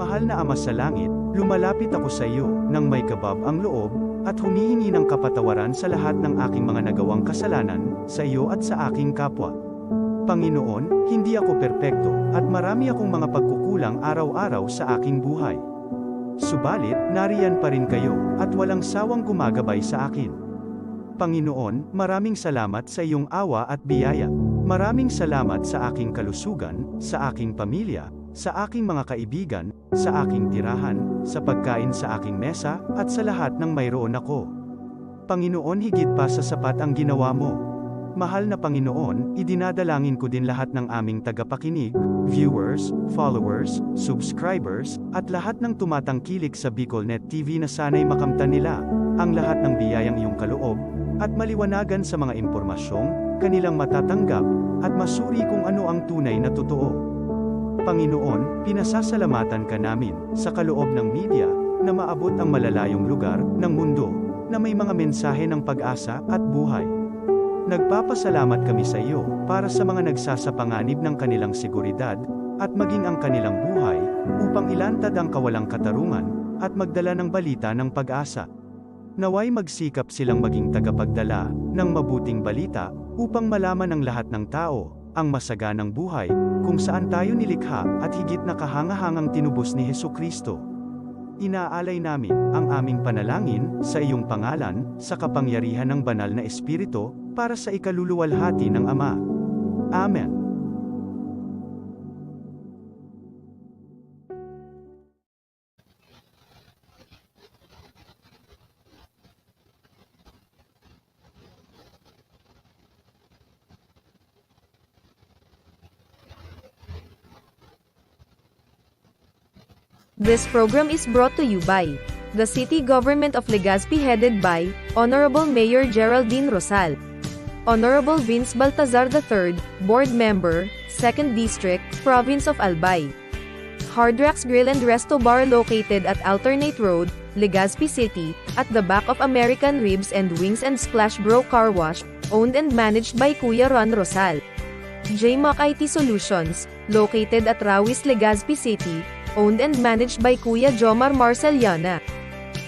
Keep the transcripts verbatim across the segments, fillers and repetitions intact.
Mahal na Ama sa Langit, lumalapit ako sa iyo nang may kabab ang loob at humihingi ng kapatawaran sa lahat ng aking mga nagawang kasalanan sa iyo at sa aking kapwa. Panginoon, hindi ako perpekto at marami akong mga pagkukulang araw-araw sa aking buhay. Subalit, nariyan pa rin kayo at walang sawang gumagabay sa akin. Panginoon, maraming salamat sa iyong awa at biyaya. Maraming salamat sa aking kalusugan, sa aking pamilya, sa aking mga kaibigan, sa aking tirahan, sa pagkain sa aking mesa, at sa lahat ng mayroon ako. Panginoon, higit pa sa sapat ang ginawa mo. Mahal na Panginoon, idinadalangin ko din lahat ng aming tagapakinig, viewers, followers, subscribers, at lahat ng tumatangkilik sa Bicol Net T V na sana'y makamtan nila ang lahat ng biyayang iyong kaloob at maliwanagan sa mga impormasyong kanilang matatanggap at masuri kung ano ang tunay na totoo. Panginoon, pinasasalamatan ka namin sa kaloob ng media na maabot ang malalayong lugar ng mundo na may mga mensahe ng pag-asa at buhay. Nagpapasalamat kami sa iyo para sa mga nagsasapanganib ng kanilang seguridad at maging ang kanilang buhay upang ilantad ang kawalang katarungan at magdala ng balita ng pag-asa. Naway magsikap silang maging tagapagdala ng mabuting balita upang malaman ng lahat ng tao ang masaganang buhay kung saan tayo nilikha at higit na kahangahangang tinubos ni Jesu-Cristo. Inaalay namin ang aming panalangin sa iyong pangalan, sa kapangyarihan ng Banal na Espiritu, para sa ikaluluwalhati ng Ama. Amen. This program is brought to you by the City Government of Legazpi, headed by Honorable Mayor Geraldine Rosal, Honorable Vince Baltazar the third, Board Member, Second District, Province of Albay. Hard Rocks Grill and Resto Bar, located at Alternate Road, Legazpi City, at the back of American Ribs and Wings and Splash Bro Car Wash, owned and managed by Kuya Ron Rosal. J Mac I T Solutions, located at Rawis, Legazpi City, owned and managed by Kuya Jomar Marceliana.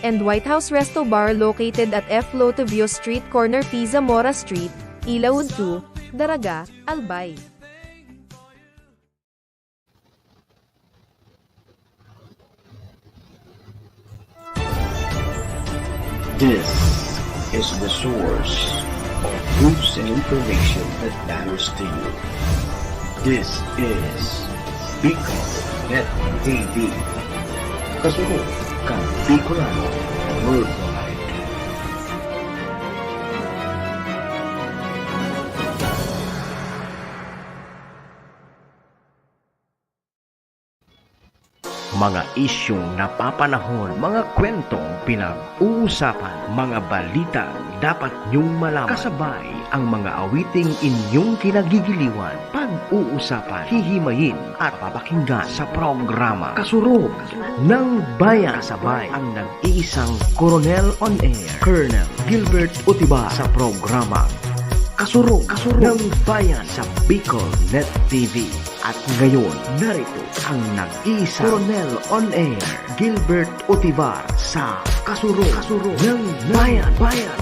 And White House Resto Bar, located at F Lotovio Street, corner P Zamora Street, Ilaud two, Daraga, Albay. This is the source of news and information that matters to you. This is Bicol Net T V. Kasunod kan Bicolano Worldwide. Mga isyung napapanahon, mga kwentong pinag-uusapan, mga balitang dapat niyong malaman. Kasabay ang mga awiting inyong kinagigiliwan, pag-uusapan, hihimayin at papakinggan sa programa Kasurog ng Bayan. Kasabay ang nag-iisang Koronel on Air, Colonel Gilbert Utibar sa programa Kasurog, Kasurog ng Bayan sa Bicol Net T V. At ngayon, narito ang nag-iisang Koronel on Air, Gilbert Utibar sa Kasurog, Kasurog ng Bayan. Bayan.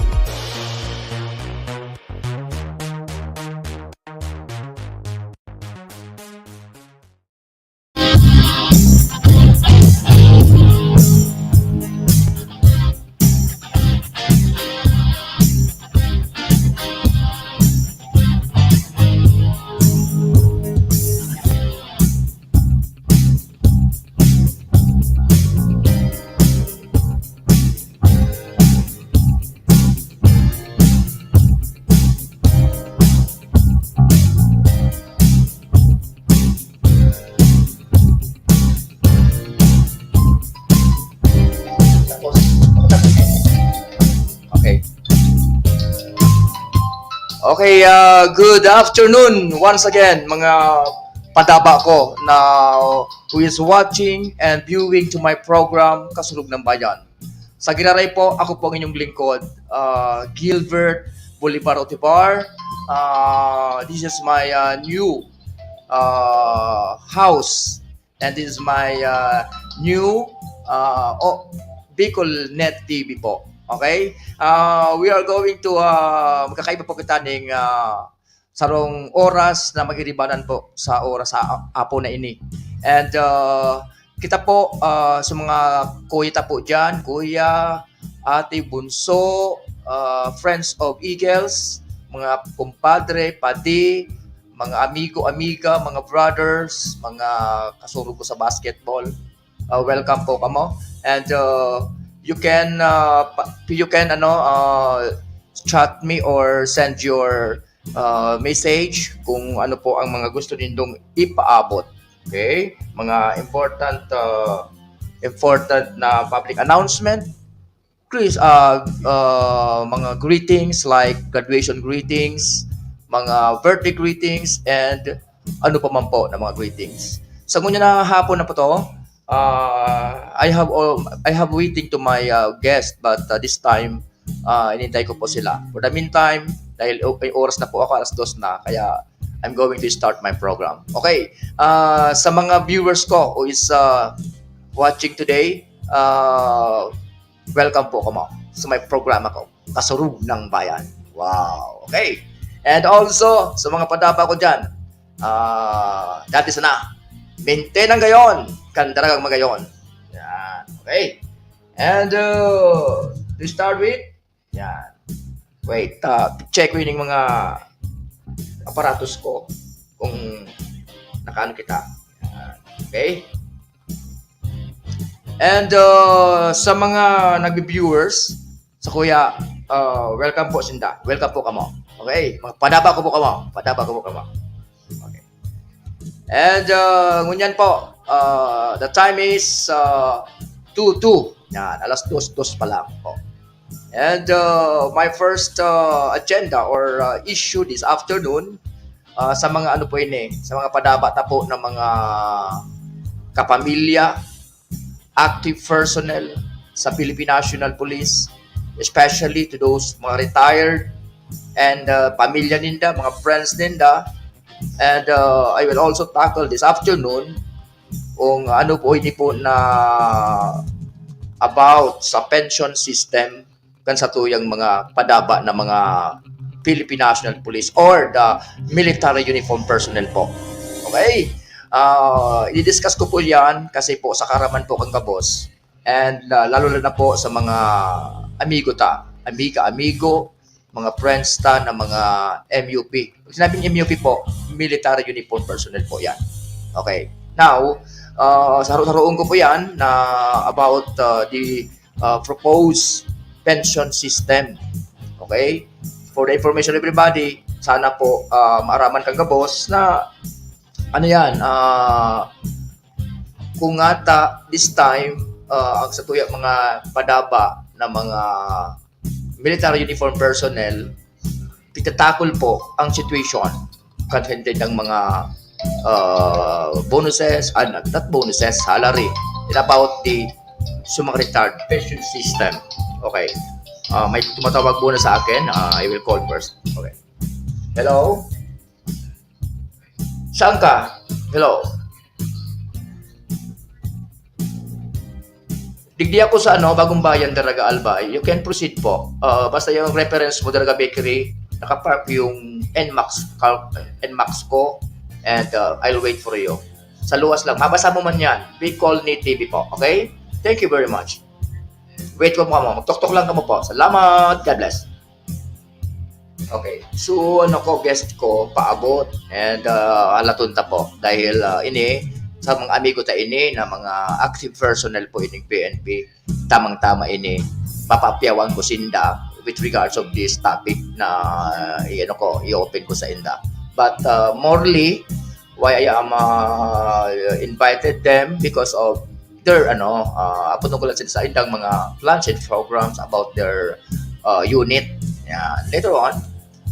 Okay. Okay, ah, good afternoon once again, mga padaba ko na who is watching and viewing to my program, Kasurog ng Bayan. Sa giraray po, ako po ang inyong lingkod, ah, Gilbert Bolivar Otibar. Ah, this is my, ah, new, ah, house And this is my uh, new uh, oh, Bicol Net T V po. Okay? Uh, we are going to, uh, magkakaiba po kita ning uh, sarong oras na mag-iribanan po sa oras sa apo na ini. And uh, kita po uh, sa mga kuya ta po dyan, kuya, ate, bunso, uh, friends of Eagles, mga kumpadre, padi, mga amigo, amiga, mga brothers, mga kasurog ko sa basketball. Uh, welcome po kamo. And uh, you can uh, pa- you can ano uh, chat me or send your uh, message kung ano po ang mga gusto nindong ipaabot. Okay? Mga important uh, important na public announcement, Chris, uh, uh, mga greetings like graduation greetings, mga birthday greetings, and ano pa man po na mga greetings. Sa ngunyan na hapon na po to, uh, I have all, I have waiting to my uh, guest, but uh, this time uh, inintay ko po sila. For the meantime, dahil o- may oras na po ako, alas dos na, kaya I'm going to start my program. Okay, uh, sa mga viewers ko who is uh, watching today, uh, welcome po kamo sa may programa ko, Kasurog ng Bayan. Wow, okay. And also, sa mga padaba ko dyan, uh, dati sana, maintain ang gayon, kan daragang magayon. Yan, okay. And uh, to start with, yan. Wait, uh, check ko yung mga aparatos ko kung nakaano kita. Yan. Okay? And uh, sa mga nagbi-viewers, sa kuya, uh, welcome po sinda. Welcome po kamo. Okay? Padaba ko po kamo. Padaba ko po kamo. Okay. And uh, ngunyan po, uh, the time is uh, two two. Yan, alas dos, dos pa lang po. And uh, my first uh, agenda or uh, issue this afternoon uh, sa mga ano po ini, sa mga padaba ta po ng mga kapamilya, active personnel sa Philippine National Police, especially to those mga retired and uh, pamilya ninda, mga friends ninda. And uh, I will also tackle this afternoon kung ano po ini po na about sa pension system kan satuyang mga padaba na mga Philippine National Police or the military uniform personnel po. Okay? Uh, i-discuss ko po yan kasi po sa karaman po kang gabos and uh, lalo na po sa mga amigo ta, amiga, amigo, mga friends ta na mga M U P. Pag sinabing M U P po, military uniform personnel po yan. Okay. Now, uh, saro-saroon ko po yan na about uh, the uh, proposed pension system. Okay? For the information of everybody, sana po uh, maaraman kang gabos na ano yan, uh, kung ngata this time, uh, ang satuya mga padaba na mga military uniform personnel, pitatakol po ang situation contented ng mga uh, bonuses, and not bonuses, salary. And about the sa mga retired pension system. Okay. Uh, may tumatawag muna sa akin. Uh, I will call first. Okay. Hello? Saan ka? Hello? Digdi ako sa ano, Bagong Bayan, Daraga, Albay. You can proceed po. Uh, basta yung reference mo, Daraga Bakery, nakapark yung N max, car, N max ko. And uh, I'll wait for you. Sa luwas lang. Mabasa mo man yan. Bicol Net T V po. Okay? Thank you very much. Wait ko mo kamo. Magtoktok lang kamo po. Salamat. God bless. Okay. So, ano ko, guest ko, paabot. And uh, alaton ta po. Dahil uh, ini, sa mga amigo ta ini, na mga active personnel po ining P N P, tamang-tama ini. Papapiyawan ko sinda with regards of this topic na uh, ano ko, i-open ko sa inda. But uh, morely, why I am uh, invited them because of their ano uh, patungkol sa sa indang mga plans and programs about their uh, unit. Yeah. Later on,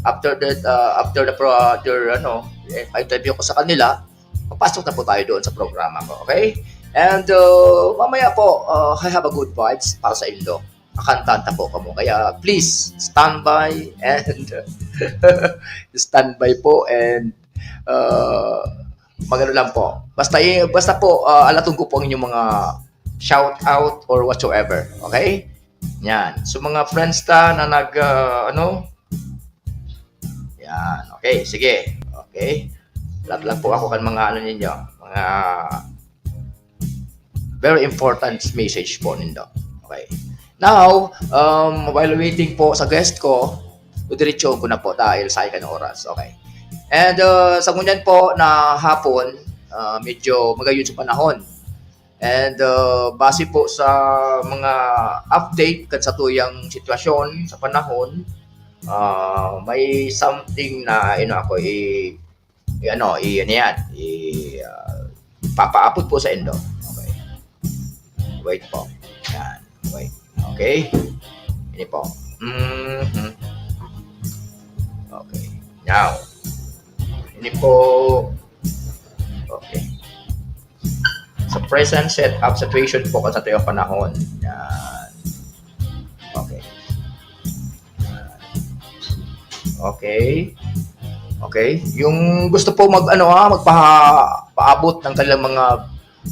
after that uh, after the pro their ano eh, interview ko sa kanila, papasok na po tayo doon sa programa ko, okay? And uh, mamaya po, uh, I have a good vibes para sa indo. Makantahan ta po kamo. Kaya please, stand by and stand by po and uh, Magano lang po. Basta, eh, basta po, ah, alaton ko po ang inyong mga shout out or whatsoever. Okay? Yan. So, mga friends ta na nag, ah, ano? Yan. Okay, sige. Okay. Lahat lang po ako kan mga ano ninyo. Mga very important message po nindo. Okay. Now, um, while waiting po sa guest ko, didiretso ko na po dahil sa kan oras. Okay. And uh, sa ngunyan po na hapon, uh, medyo magayon sa panahon. And uh, base po sa mga update kan sa tuyang sitwasyon sa panahon, uh, may something na, you know, ako i, i ano, i ano yan, i uh, papaabot po sa indo. Okay. Wait po. Yan. Wait. Okay. Ini po. Mm-hmm. Okay. Now, ini po. Okay. Sa present setup situation po kan sa tuyang panahon. Yan. Okay. Okay. Okay. Yung gusto po mag ano ha, magpaha paabot ng kanilang mga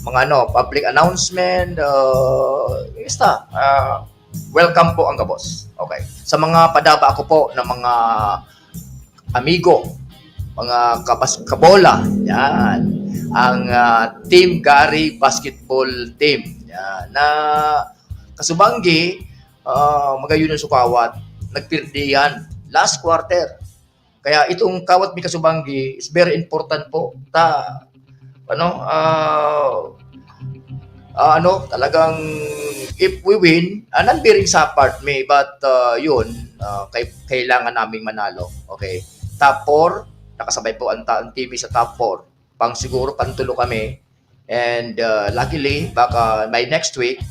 mga ano, public announcement, uh, basta, uh, welcome po ang gabos. Okay. Sa mga padaba ako po ng mga amigo, mga kabas kabola, yan. Ang uh, Team Gary Basketball Team. Yan. Na kasubanggi, uh, magayunan sukawat, nagpirdihan. Last quarter. Kaya itong kawat mi kasubanggi is very important po. Ta, ano, uh, uh, ano, talagang if we win, uh, nagbiring sa part mi, but uh, yun, uh, kay, kailangan naming manalo. Okay. Top four, nakasabay po ang, ang team sa top four. Pang siguro, pang tulo kami. And uh, luckily, baka by next week,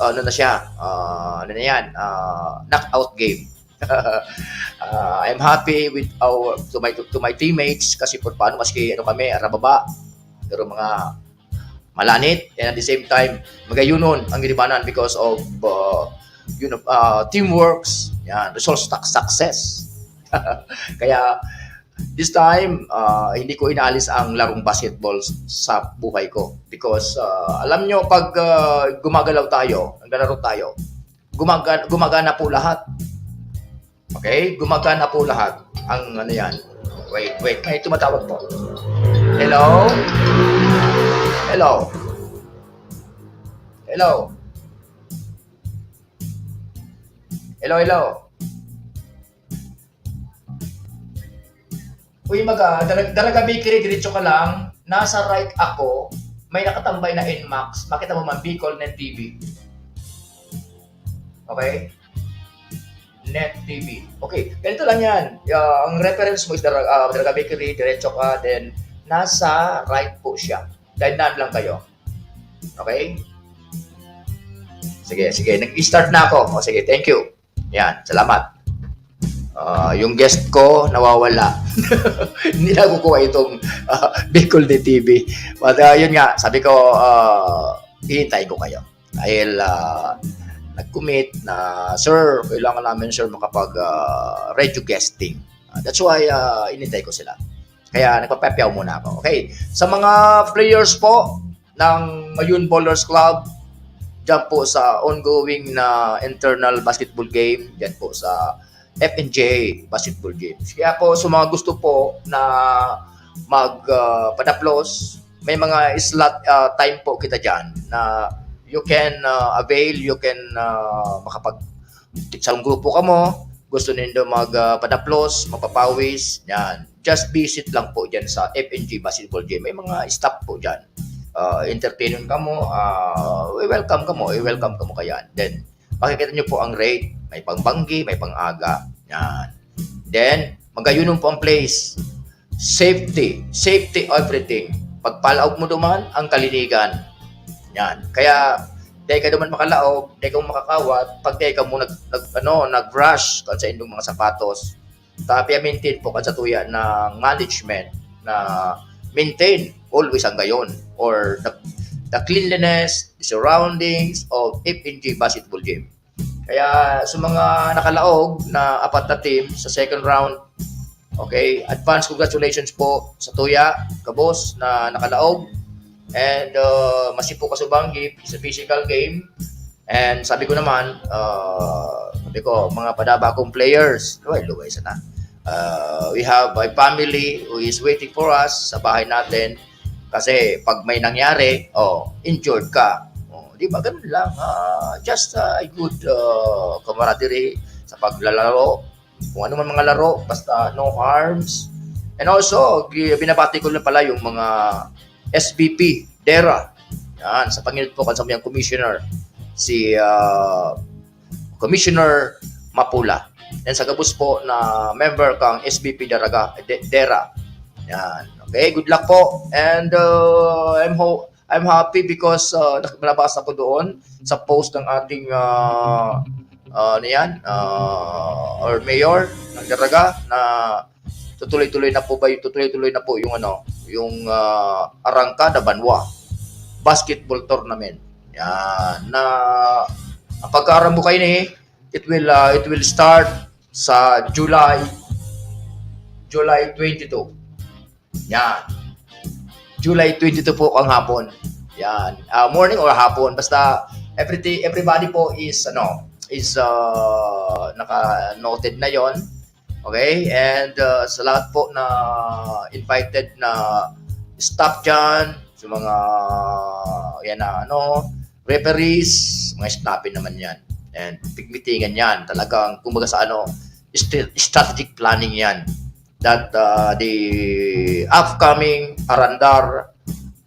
uh, ano na siya, uh, ano na yan, uh, knockout game. uh, I'm happy with our to my to my teammates kasi por paano maski ano kami arababa pero mga malanit and at the same time magayunon ang ginibanan because of uh, you know uh, teamworks yan results success kaya This time, uh, hindi ko inaalis ang larong basketball sa buhay ko. Because uh, alam nyo, pag uh, gumagalaw tayo, naglalaro tayo, gumaga- gumagana po lahat. Okay? Gumagana po lahat. Ang ano yan. Wait, wait. May tumatawag po. Hello? Hello? Hello? Hello, hello? Uy, maga, Dalaga Bakery, diretso ka lang. Nasa right ako, may nakatambay na N max. Makita mo man, Bicol Net T V. Okay? Net T V. Okay, ganito lang yan. Uh, ang reference mo is Dalaga, uh, Dalaga Bakery, diretso ka, then nasa right po siya. Dahan lang kayo. Okay? Sige, sige. Nag-start na ako. O, sige, thank you. Yan, salamat. Uh, yung guest ko nawawala. Hindi na kukuha itong uh, Bicol D T V. But uh, yun nga, sabi ko, uh, hihintay ko kayo. Dahil uh, nag-commit na, sir, kailangan namin, sir, makapag uh, radio guesting. Uh, that's why uh, inintay ko sila. Kaya nagpapapiaw muna ako. Okay, sa mga players po ng Mayun Bowlers Club, dyan po sa ongoing na internal basketball game, dyan po sa F N J basketball games. Kaya po sa mga gusto po na mag uh, padaplos, may mga slot uh, time po kita dyan na you can uh, avail, you can uh, makapag sa grupo kamo, gusto nindo mag uh, padaplos, mapapawis, yan. Just visit lang po dyan sa F N G Basketball Gym. May mga staff po dyan. Uh, entertainon kamo, uh, we welcome kamo, we welcome kamo kayan. Then, makikita nyo po ang rate. May pangbanggi, may pangaga. Yan. Then, magayunon po ang place. Safety. Safety everything. Pagpalaog mo duman, ang kalinigan. Yan. Kaya, dai ka duman makalaog, dai ka makakawat, pag dai ka mo nag, nag, ano, nag-brush kan sa indong mga sapatos. Tapi maintain po kan sa tuya ng management na maintain always ang gayon or the, the cleanliness, the surroundings of F N G basketball gym. Kaya sa mga nakalaog na apat na team sa second round, Okay, advance congratulations po sa tuya, kabos, na nakalaog. And uh, masi po kasubang, it's a physical game. And sabi ko naman, uh, sabi ko, mga padaba kong players, luway-luway sana. Uh, we have a family who is waiting for us sa bahay natin. Kasi pag may nangyari, oh, injured ka. Oh, di ba? Ganun lang. Uh, just uh, a good uh, camaraderie sa paglalaro. Kung ano man mga laro, basta no harms. And also, binabati ko na pala yung mga S B P, DERA. Yan, sa panginod po kan samuyang commissioner, si uh, Commissioner Mapula. And sa gabos po na member kang S B P Daraga, De- DERA. Yan. Okay, good luck po. And uh, I'm ho- I'm happy because uh, nabasa ko doon sa post ng ating uh, uh, ano yan, uh, or mayor ng Daraga na tutuloy-tuloy na po ba yung tutuloy-tuloy na po yung ano, yung uh, Arangkada Banwa basketball tournament. Yan na ang pagkaaram mo kayo ni it will uh, it will start sa July July twenty-two. Yan. July twenty-two po ang hapon. Yan. Uh, morning or hapon. Basta everything, everybody po is ano, is uh, naka-noted na yon. Okay? And uh, sa lahat po na invited na staff dyan, sa mga yan na ano, referees, mga staff naman yan. And pigmitingan yan. Talagang, kumbaga sa ano, strategic planning yan that uh, the upcoming Arandar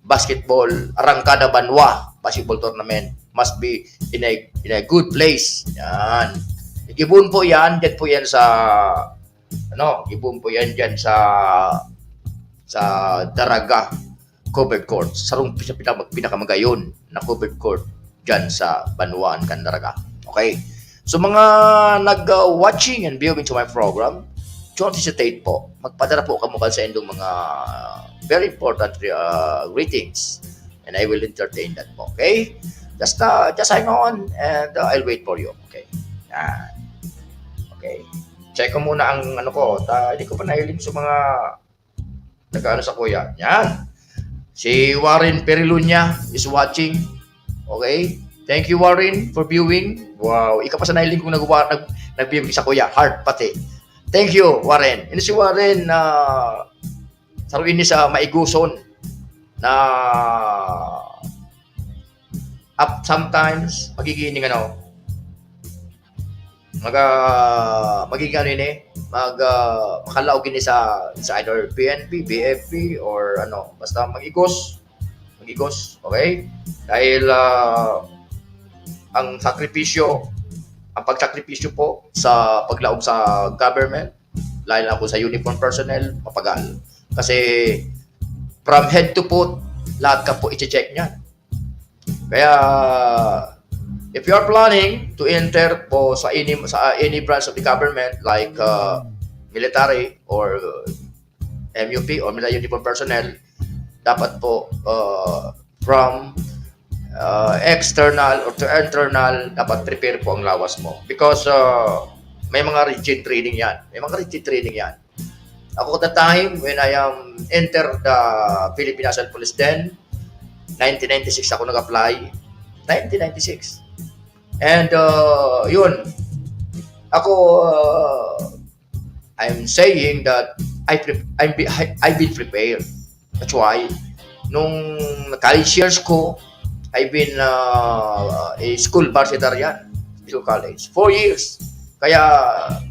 basketball, Arangkada Banwa basketball tournament must be in a, in a good place. Yan. Igibon po yan, dyan po yan sa ano, ibon po yan dyan sa sa Daraga covered court. Sarong sa pinaka, pinakamagayon na covered court dyan sa Banwaan kan Daraga. Okay? So mga nag-watching and viewing to my program, don't hesitate po. Magpadara po kamo kan sa indong mga very important uh, greetings and I will entertain that po. Okay? Just uh, just hang on and uh, I'll wait for you. Okay? Yan. Okay. Check ko muna ang ano ko. Ta, hindi ko pa nahiling sa mga nag-ano sa kuya. Yan. Si Warren Perilunya is watching. Okay? Thank you, Warren, for viewing. Wow, ika pa sa nailing kong nag, nag, nag-viewing sa kuya. Heart pati. Thank you, Warren. Ini si Warren na uh, saruin ni sa maiguson na up sometimes magiging ano, mag uh, magiging ano ini, mag uh, makalaog ini sa, sa either P N P, B F P or ano, basta mag-igos, mag-igos, okay? Dahil uh, ang sakripisyo, ang pagsakripisyo po sa paglaog sa government, lain ako sa uniform personnel, mapagal. Kasi from head to foot, lahat ka po i-check niyan. Kaya if you are planning to enter po sa any sa any branch of the government like uh, military or M U P or military uniform personnel, dapat po uh, from uh, external or to internal, dapat prepare po ang lawas mo. Because uh, may mga rigid training yan. May mga rigid training yan. Ako, the time when I am enter the Philippine National Police then, nineteen ninety-six ako nag-apply. nineteen ninety-six. And uh, yun, ako, uh, I'm saying that I pre- I'm be- I, I've been prepared. That's why nung college years ko, I've been uh, a school varsitarian, school college, four years. Kaya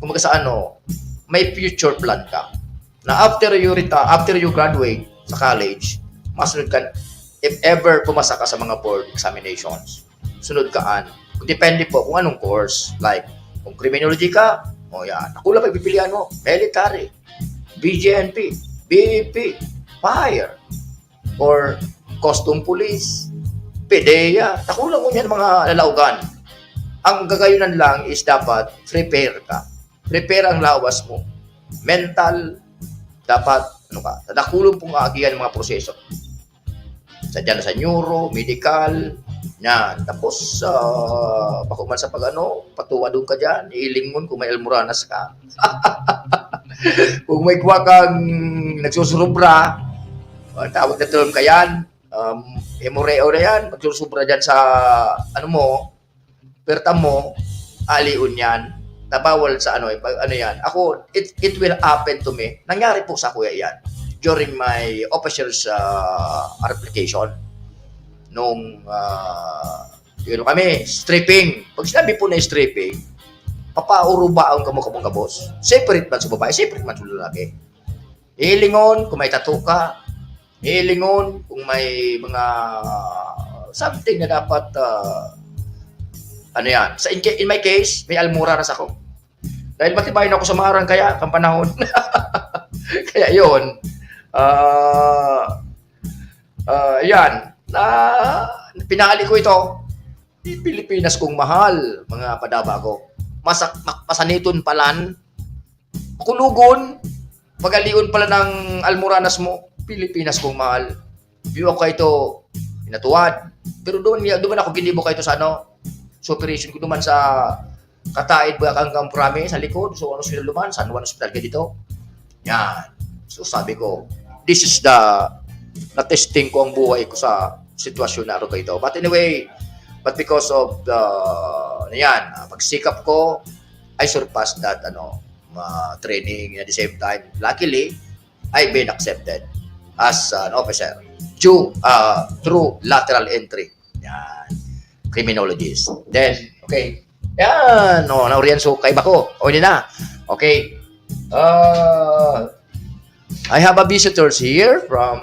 kumbaga sa ano, may future plan ka na after you retire, after you graduate sa college, masunod ka, if ever pumasa ka sa mga board examinations, sunod ka an. Depende po kung anong course. Like, kung criminology ka, o yan, ako lang pagpipilian mo, military, B G N P, B P, fire, or custom police, PDEA, takulang mo yan mga lalaugan. Ang gagayunan lang is dapat prepare ka. Prepare ang lawas mo. Mental, dapat, ano ka, sa dakulong pong aagihan mga proseso. Sa dyan sa neuro, medical, yan. Tapos, uh, bako man sa pag-ano, patuwadon ka dyan, ilingon kung may almoranas ka. Kung may kuha kang nagsusurubra, ah, tawag na term ka yan, um, hemorrhea na yan, magsusurubra dyan sa, ano mo, perta mo, alion yan. Nabawal sa ano, eh, pag ano yan. Ako, it, it will happen to me. Nangyari po sa kuya yan during my officer's ah, application. Nung, ah, ano kami, stripping. Pag sinabi po na stripping, papaurubaon ka mo kamong gabos. Separate man sa babae, separate man sa lalaki. Hilingon kung may tattoo ka. Hilingon kung may mga something na dapat, ah, ano yan. Sa, in, ca- in my case, may almura na sa ako. Dahil matibay na ako sa marang kaya, kang panahon. Kaya yun. Ah, ah, yan. Na, pinali ko ito. Di Pilipinas kong mahal, mga padaba ko. Masak, mak, masaniton palan. Kulugon, pagalion pala ng almoranas mo, Pilipinas kong mahal. Di ako kaito inatuwad. Pero doon, doon ako ginibo kaito sa ano, sa operation ko naman sa kataid ba kang, kang promise, sa likod. So, ano sila luman? San Juan Hospital ka dito? Yan. So, sabi ko, this is the, na-testing ko ang buhay ko sa sitwasyon na ito. But anyway, but because of the, ano yan, ah, pagsikap ko, I surpassed that, ano, ah, training. At the same time, luckily, I've been accepted as an officer due, ah, through lateral entry. Yan. Criminologist. Then, okay. Yan. O, nauriyan so kaiba ko. O, hindi na. Okay. Uh, I have a visitors here from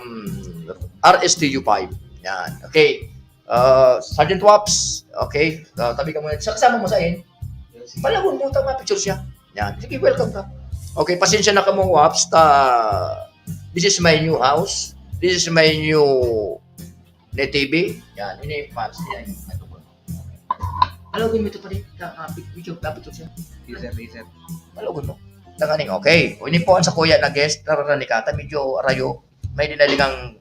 R S T U five. Yan. Okay. Uh, Sergeant Waps. Okay. Uh, tabi ka muna. Sa kasama mo sa in? Palagon mo, tama, picture siya. Yan. Sige, welcome ka. Okay, pasensya na kamo, Waps. Ta, this is my new house. This is my new net T V. Yan, ini, Waps. Yan. Palagon mo ito pa rin. Ta, ah, pic-, picture, ta, picture siya. Laser, laser. Palagon mo. Tanganing, okay. O, ini po ang sa kuya na guest. Nararani ka. Ta, medyo arayo. May dinali kang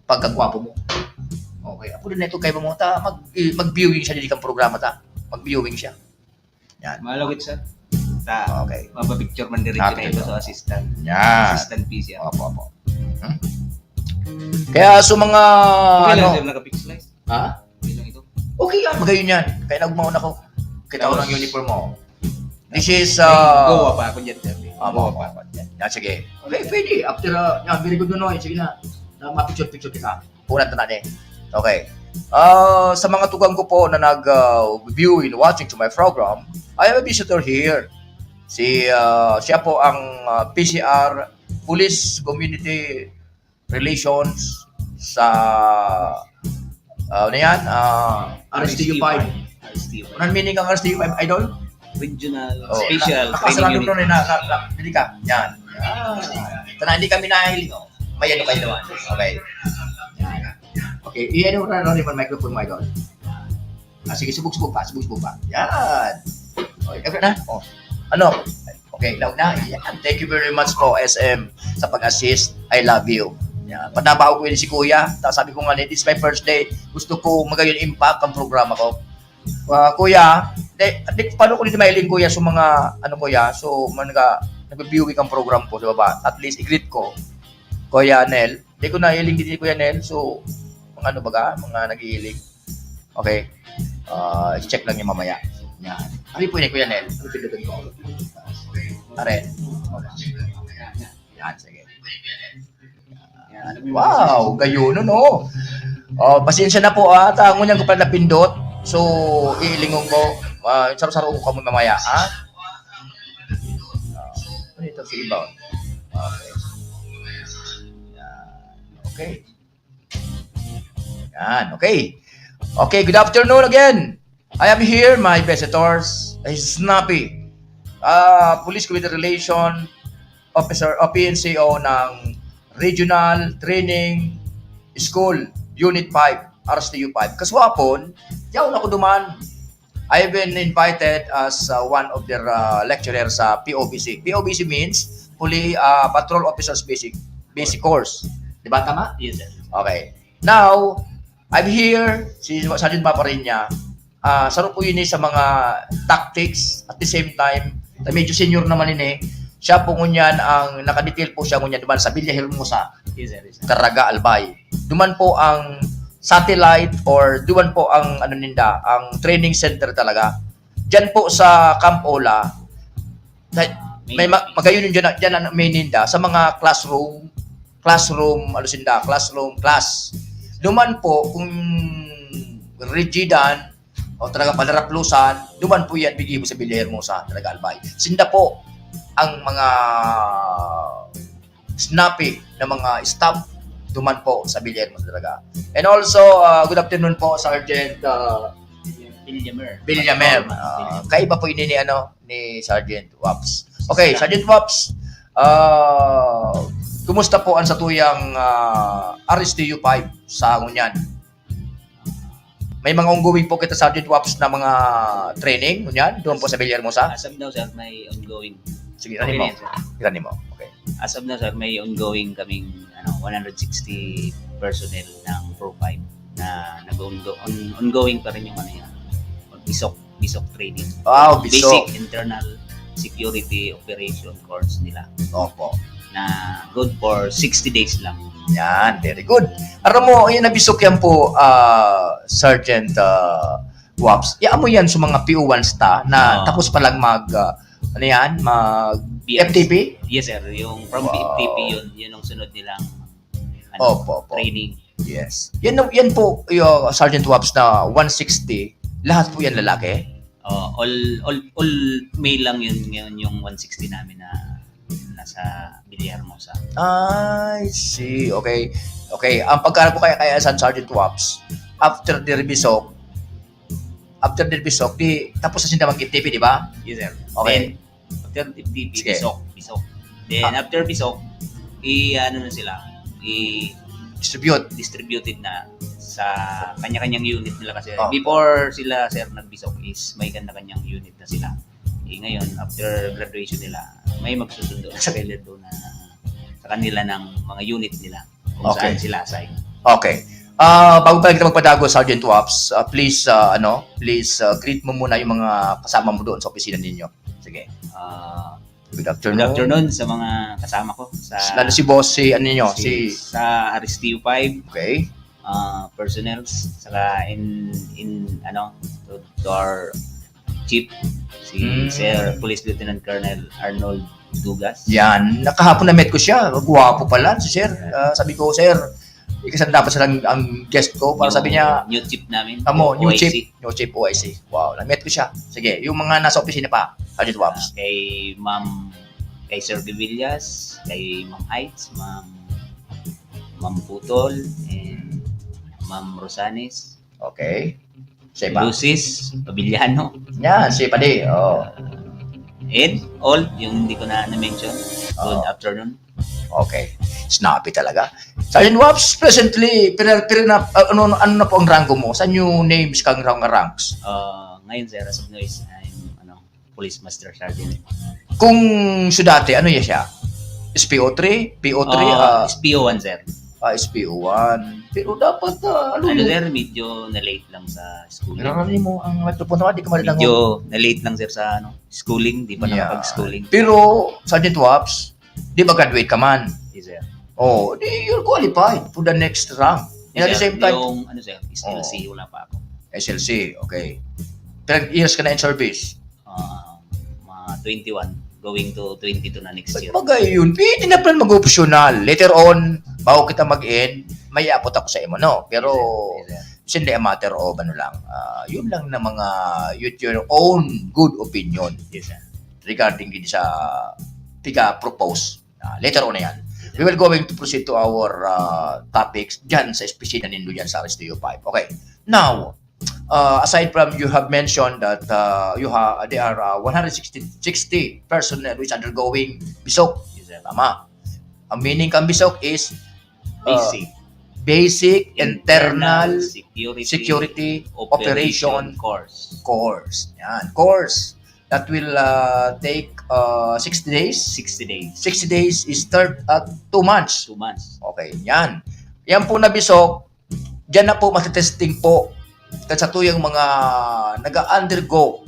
pagkagwapo mo. Okay. Apo din na ito kay mo. Ta, mag, mag-viewing siya dito kang programa, ta. Mag-viewing siya. Yan. Malawit, sir. Ta, Okay. Mapapicture man diretso Ah, na ito picture. Sa assistant. Yan. Assistant P C R. Opo, opo. Hmm? Kaya sa mga, Okay lang, ano, sir, naka-pixelize. Ha? Okay lang ito. Okay yan, magayon yan. Kaya nagmaon ako. Kita ko Tapos, ng uniform mo. This is, uh, Goa pa ako dyan, sir. Ah, Goa pa ako dyan. Yan, sige. Okay, pwede. After, uh, yan, very good, Nonoy. Sige na. Na, mapicture-picture kita. Punan ta na ni. Okay. Ah, sa mga tugang ko po na nag, ah, viewing, watching to my program, I have a visitor here. Si, ah, siya po ang, ah, P C R, Police Community Relations sa, ah, ano yan? Ah, R S T U five. R S T U five. Anong meaning ng R S T U five, idol? Regional Oh, Special na, Training nakasarado Unit. Nun eh, na, na, na, hindi ka. Yan. Ah, sana hindi kami nahiling, oh. May ano kayo naman. Okay. Yan. Okay, i-ano mo na, ano, yung microphone mo, idol. Ah, sige, subog-subog pa, subog-subog pa. Yan. Okay, okay na. Oh. Ano? Okay, loud na. Yan. Thank you very much po, S M, sa pag-assist. I love you. Yan. Panabaw ko yun si Kuya. Tapos sabi ko nga, "This is my first day. Gusto ko magayon impact ang programa ko." Ah, Kuya, di, di, paano ko dito mailing, Kuya, sa mga, ano, Kuya? So, mga nag-, nagbe-viewing ang program ko sa baba. At least, i-greet ko. Kuya Nel. Di ko nailing dito, Kuya Nel. So, mga ano baga? Mga nag-iiling. Okay. Ah, check lang niya mamaya. Yan. Ano po yun, Kuya Nel? Ano pindutin ko? Are. Yan, sige. Yan. Wow, gayon, no? Oh, pasensya na po, ah. Ta, ngunyan ko pala napindot. So, iilingon ko. Ah, saro-saro ko kamo mamaya, ha? Ah, ano ito? Sige ba? Okay. Yan. Okay. Yan, okay. Okay, good afternoon again. I am here, my visitors. Is Snappy. Ah, Police Community Relation Officer o P N C O ng Regional Training School, Unit five, R S T U five. Kaswapon, yaon ako duman. I've been invited as, uh, one of their, uh, lecturer sa P O B C. P O B C means Poli-, uh, Patrol Officers Basic, Basic Course. Di ba tama? Yes, sir. Okay. Now, I'm here, si Sergeant Maparinya, ah, saro po yun eh sa mga tactics, at the same time, na medyo senior naman yun eh, Siya po ngunyan ang nakadetail po siya ngunyan duman sa Villahermosa, Yes, sir. Yes, sir. Caraga, Albay. Duman po ang satellite or duman po ang ano ninda, ang training center talaga. Diyan po sa Camp Ola, na, Ah, may ma- magayon yung dyan, dyan ang main ninda sa mga classroom, classroom, ano sinda, classroom, class. Duman po, kung rigidan o talaga padaraplusan, duman po yan, bigay mo sa Villahermosa, talaga Albay. Sinda po ang mga snappy na mga staff, duman po sa Villahermosa talaga. And also, uh, good afternoon po, Sergeant uh, Villamer. Villamer. Uh, kaiba po ini ni, ano, ni Sergeant Waps. Okay, Sergeant Waps, uh, kumusta po ang satuyang uh, R S T U five sa ngunyan? May mga ongoing po kita, Sergeant Waps, na mga training, ngunyan, doon po sa Villahermosa? As of now, sir, may ongoing. Sige, irani mo. Okay na yan, sir. Irani mo. Okay. As of now, sir, may ongoing kaming, ano, one hundred sixty personnel ng Pro five na nag-ongo-, on-, ongoing pa rin yung, ano, yan, bisok, bisok training. Wow, bisok. Basic internal security operation course nila. Opo. Na good for sixty days lang. Yan, very good. Aram mo, yan na bisok yan po, ah, Sergeant, ah, Waps. Ya, amo yan sa mga P O ones ta na Oo. tapos pa lang mag, ah, ano yan, mag P F T P? Yes, sir. Yung from Wow. P F T P yun, yun ang sunod nilang, ano, Opo, opo. training. Yes. Yan, na- yan po, yung Sergeant Waps na one sixty, lahat po yan lalaki? Oh, all, all, all male lang yun ngayon, yung one sixty namin na nasa Villahermosa. I see. Okay. Okay. Ang pagkaharap ko kaya, kaya sa Sergeant Waps, after the bisok, after the bisok, di, tapos na sinda mag-F T P, di ba? Yes, sir. Okay. Then, after F T P, Sige. bisok, bisok. Then, Ah. after bisok, i-, ano na sila, i- Distribute. distributed na sa kanya-kanyang unit nila kasi Oh. before sila, sir, nagbisok is may kanya-kanyang unit na sila. Eh, ngayon, after graduation nila, may magsusundo na sa kanila doon na sa kanila ng mga unit nila kung Okay. saan sila assign. Okay. Ah, bago pa kita magpadago, Sergeant Waps, ah, please, ah, ano, please, ah, greet mo muna yung mga kasama mo doon sa opisina ninyo. Sige. Ah, Good afternoon. Good afternoon sa mga kasama ko sa Lalo si boss, si ano ninyo, si si sa R S T U five, Okay. ah, personnel, saka in, in, ano, to, to our chief, si Mm. Sir Police Lieutenant Colonel Arnold Dugas. Yan. Nakahapon na-meet ko siya. Gwapo pala si sir. Yeah. Ah, sabi ko, "Sir, ika sana dapat siya ang, ang guest ko." Para New, sabi niya, new chief namin, Amo, new O I C. chief. New chief O I C. Wow, na-meet ko siya. Sige, yung mga nasa opisina pa, Sergeant Waps. Ah, kay Ma'am, kay Sir Gavillas, kay Ma'am Heights, Ma'am, Ma'am Putol, and Ma'am Rosanes. Okay. Sa iba? Lucis, Paviliano. Yan, si Padi. Oh. And all, yung hindi ko na na-mention. Good Oo. afternoon. Okay. Snappy talaga. Sergeant Waps, presently, pina-, pina-, uh, ano, ano na po ang rango mo? Saan yung names kang rang-, ranks? Uh, ngayon, sir, as of now is, I'm, ano, Police Master Sergeant. Kung sa dati, ano yan siya? S P O three? P O three? Uh, ah, S P O one, sir. Ah, S P O one. Pero dapat, ah, ano Ano, yun? sir, medyo na-late lang sa schooling. Pero ano mo, ang microphone naman, di ka marinig Medyo mo. na-late lang, sir, sa, ano, schooling. Di pa Yeah. nakapag-schooling. Pero, Sergeant Waps, di ba graduate ka man? Yes, sir. Oh, di you're qualified for the next rank. And at Yes, the sir. same time Yung, ano, sir, S L C, Oh. wala pa ako. S L C, okay. Ilang years ka na in service? Ah, mga twenty-one, going to twenty-two na next year. Bagay yun. Pwede na pala mag-optional. Later on, bago kita mag-end, may apot ako sa imo, no? Pero, Yes, sir. Yes, sir. It's only a matter of, ano lang, ah, yun lang na mga, yun, your own good opinion Yes, sir. regarding din sa piga-propose. Ah, later on na yan. We will going to proceed to our, ah, topics dyan sa opisina nindo dyan sa R S T U five. Okay. Now, uh, aside from you have mentioned that, uh, you ha-, there are, uh, one hundred sixty, sixty personnel which undergoing bisok. Yes, sir. Tama. Ang meaning kang bisok is, uh, Basic. basic internal Internal security security operation operation course. course. Yan, course that will, uh, take, uh, sixty days. Sixty days. Sixty days is third, uh, two months. Two months. Okay, yan. Yan po na bisok, diyan na po matetesting po. Kan sa tuyang mga nag-undergo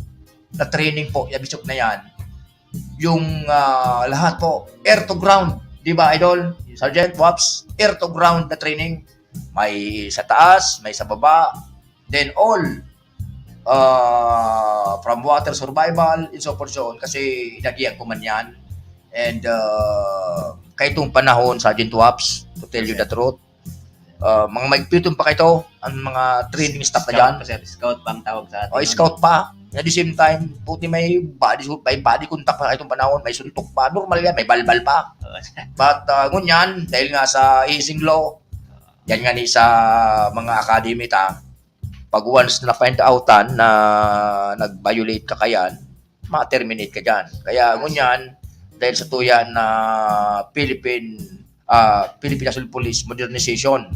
na training po, yung bisok na yan, yung ah, lahat po, air to ground. Di ba, Idol? Sergeant Waps, air to ground na training. May sa taas, may sa baba. Then all, ah, from water survival, and so forth, so on. Kasi inagihan ko man yan. And uh, kaitong panahon, Sergeant Waps, to tell you the truth, uh, mga maigpiton pa kaito, ang mga training staff na dyan. Scout pa, sir. Scout pa ang tawag sa atin. O, scout pa. At the same time, puti may body, may body contact pa kaitong panahon, may suntok pa. Normal yan, may balbal pa. But uh, ngunyan, dahil nga sa easing law, yan nga ni sa mga academy ta, pag once na find outan na nag-violate ka kayan, ma-terminate ka dyan. Kaya ngunyan, dahil sa tuya na Philippine, ah, Philippine National Police Modernization,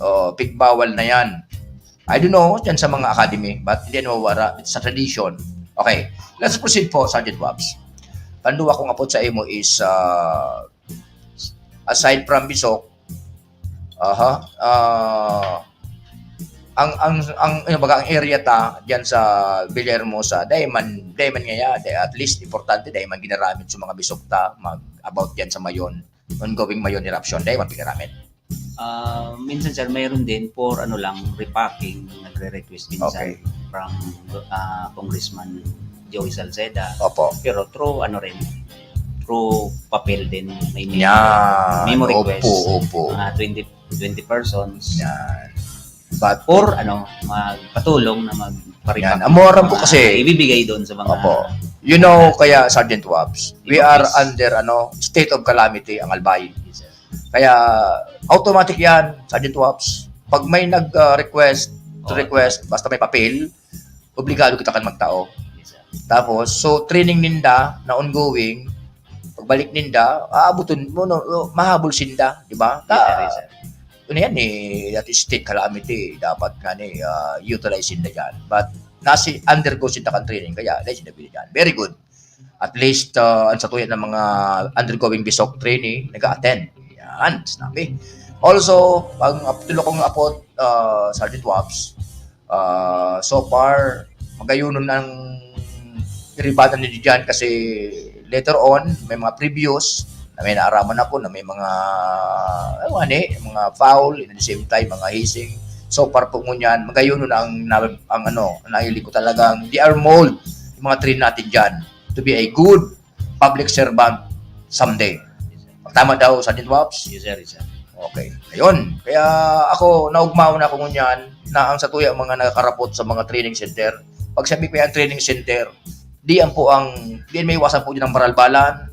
oh, pigbawal na yan. I don't know, dyan sa mga academy, but hindi nawawara. It's a tradition. Okay, let's proceed po, Sergeant Waps. Panduwa kong apot sa imo is, ah, aside from Bisok, aha, ah, ang ang ang ano baga ang area ta diyan sa Villahermosa, dai man dai man ngaya, dai, at least importante dai man ginaramit sa mga Bisok ta mag about diyan sa Mayon, ongoing Mayon eruption, dai man pinaramit. Ah, minsan, sir, mayroon din for ano lang, repacking, nagre-request minsan Okay. From ah, Congressman Joey Salceda. Opo. Pero through ano rin, through papel din. May memo, Yan. memo request. Opo, opo. Mga twenty, twenty persons. Yan. But Or ano, magpatulong na magpa-repack. Yan. Ang moram ko Mga kasi, ibibigay doon sa mga opo. You know, kaya Sergeant Waps, we Yung are office. Under ano, state of calamity ang Albay. Yes, sir. Kaya automatic yan, Sergeant Waps. Pag may nag-request, Oo. request, basta may papel, obligado kita kan magtao. Yes, sir. Tapos, so training ninda na ongoing, pagbalik ninda, aabuton mo, no, mahabol sinda, di ba? Yes, sir. Yes, sir. Ano yan eh, that is state calamity. Dapat nga ni, ah, utilize sinda dyan. But, nasi undergo sinda kan training, kaya dahil sinda pili dyan. Very good. At least, ah, ang satuya ng mga undergoing Bisok training, nag-a-attend. Yan, sinabi. Also, ang ap- tulo kong apot, ah, Sergeant Waps, ah, so far, magayunon ang iribatan ninyo dyan kasi later on, may mga previous na may naaraman ako na may mga, ano, mga foul, and at the same time, mga hazing. So far po ngunyan, magayunon ang, na, ang ano, nahiling ko talagang they are mold, yung mga train natin dyan, to be a good public servant someday. Tama daw, Sergeant Waps? Yes, sir. Yes, sir. Okay. Ayun. Kaya ako, naugmaw na ako ngunyan na ang satuya mga nakakarapot sa mga training center. Pag sabi ko yan, training center, di yan po ang, di yan may iwasan po dyan ang baralbalan.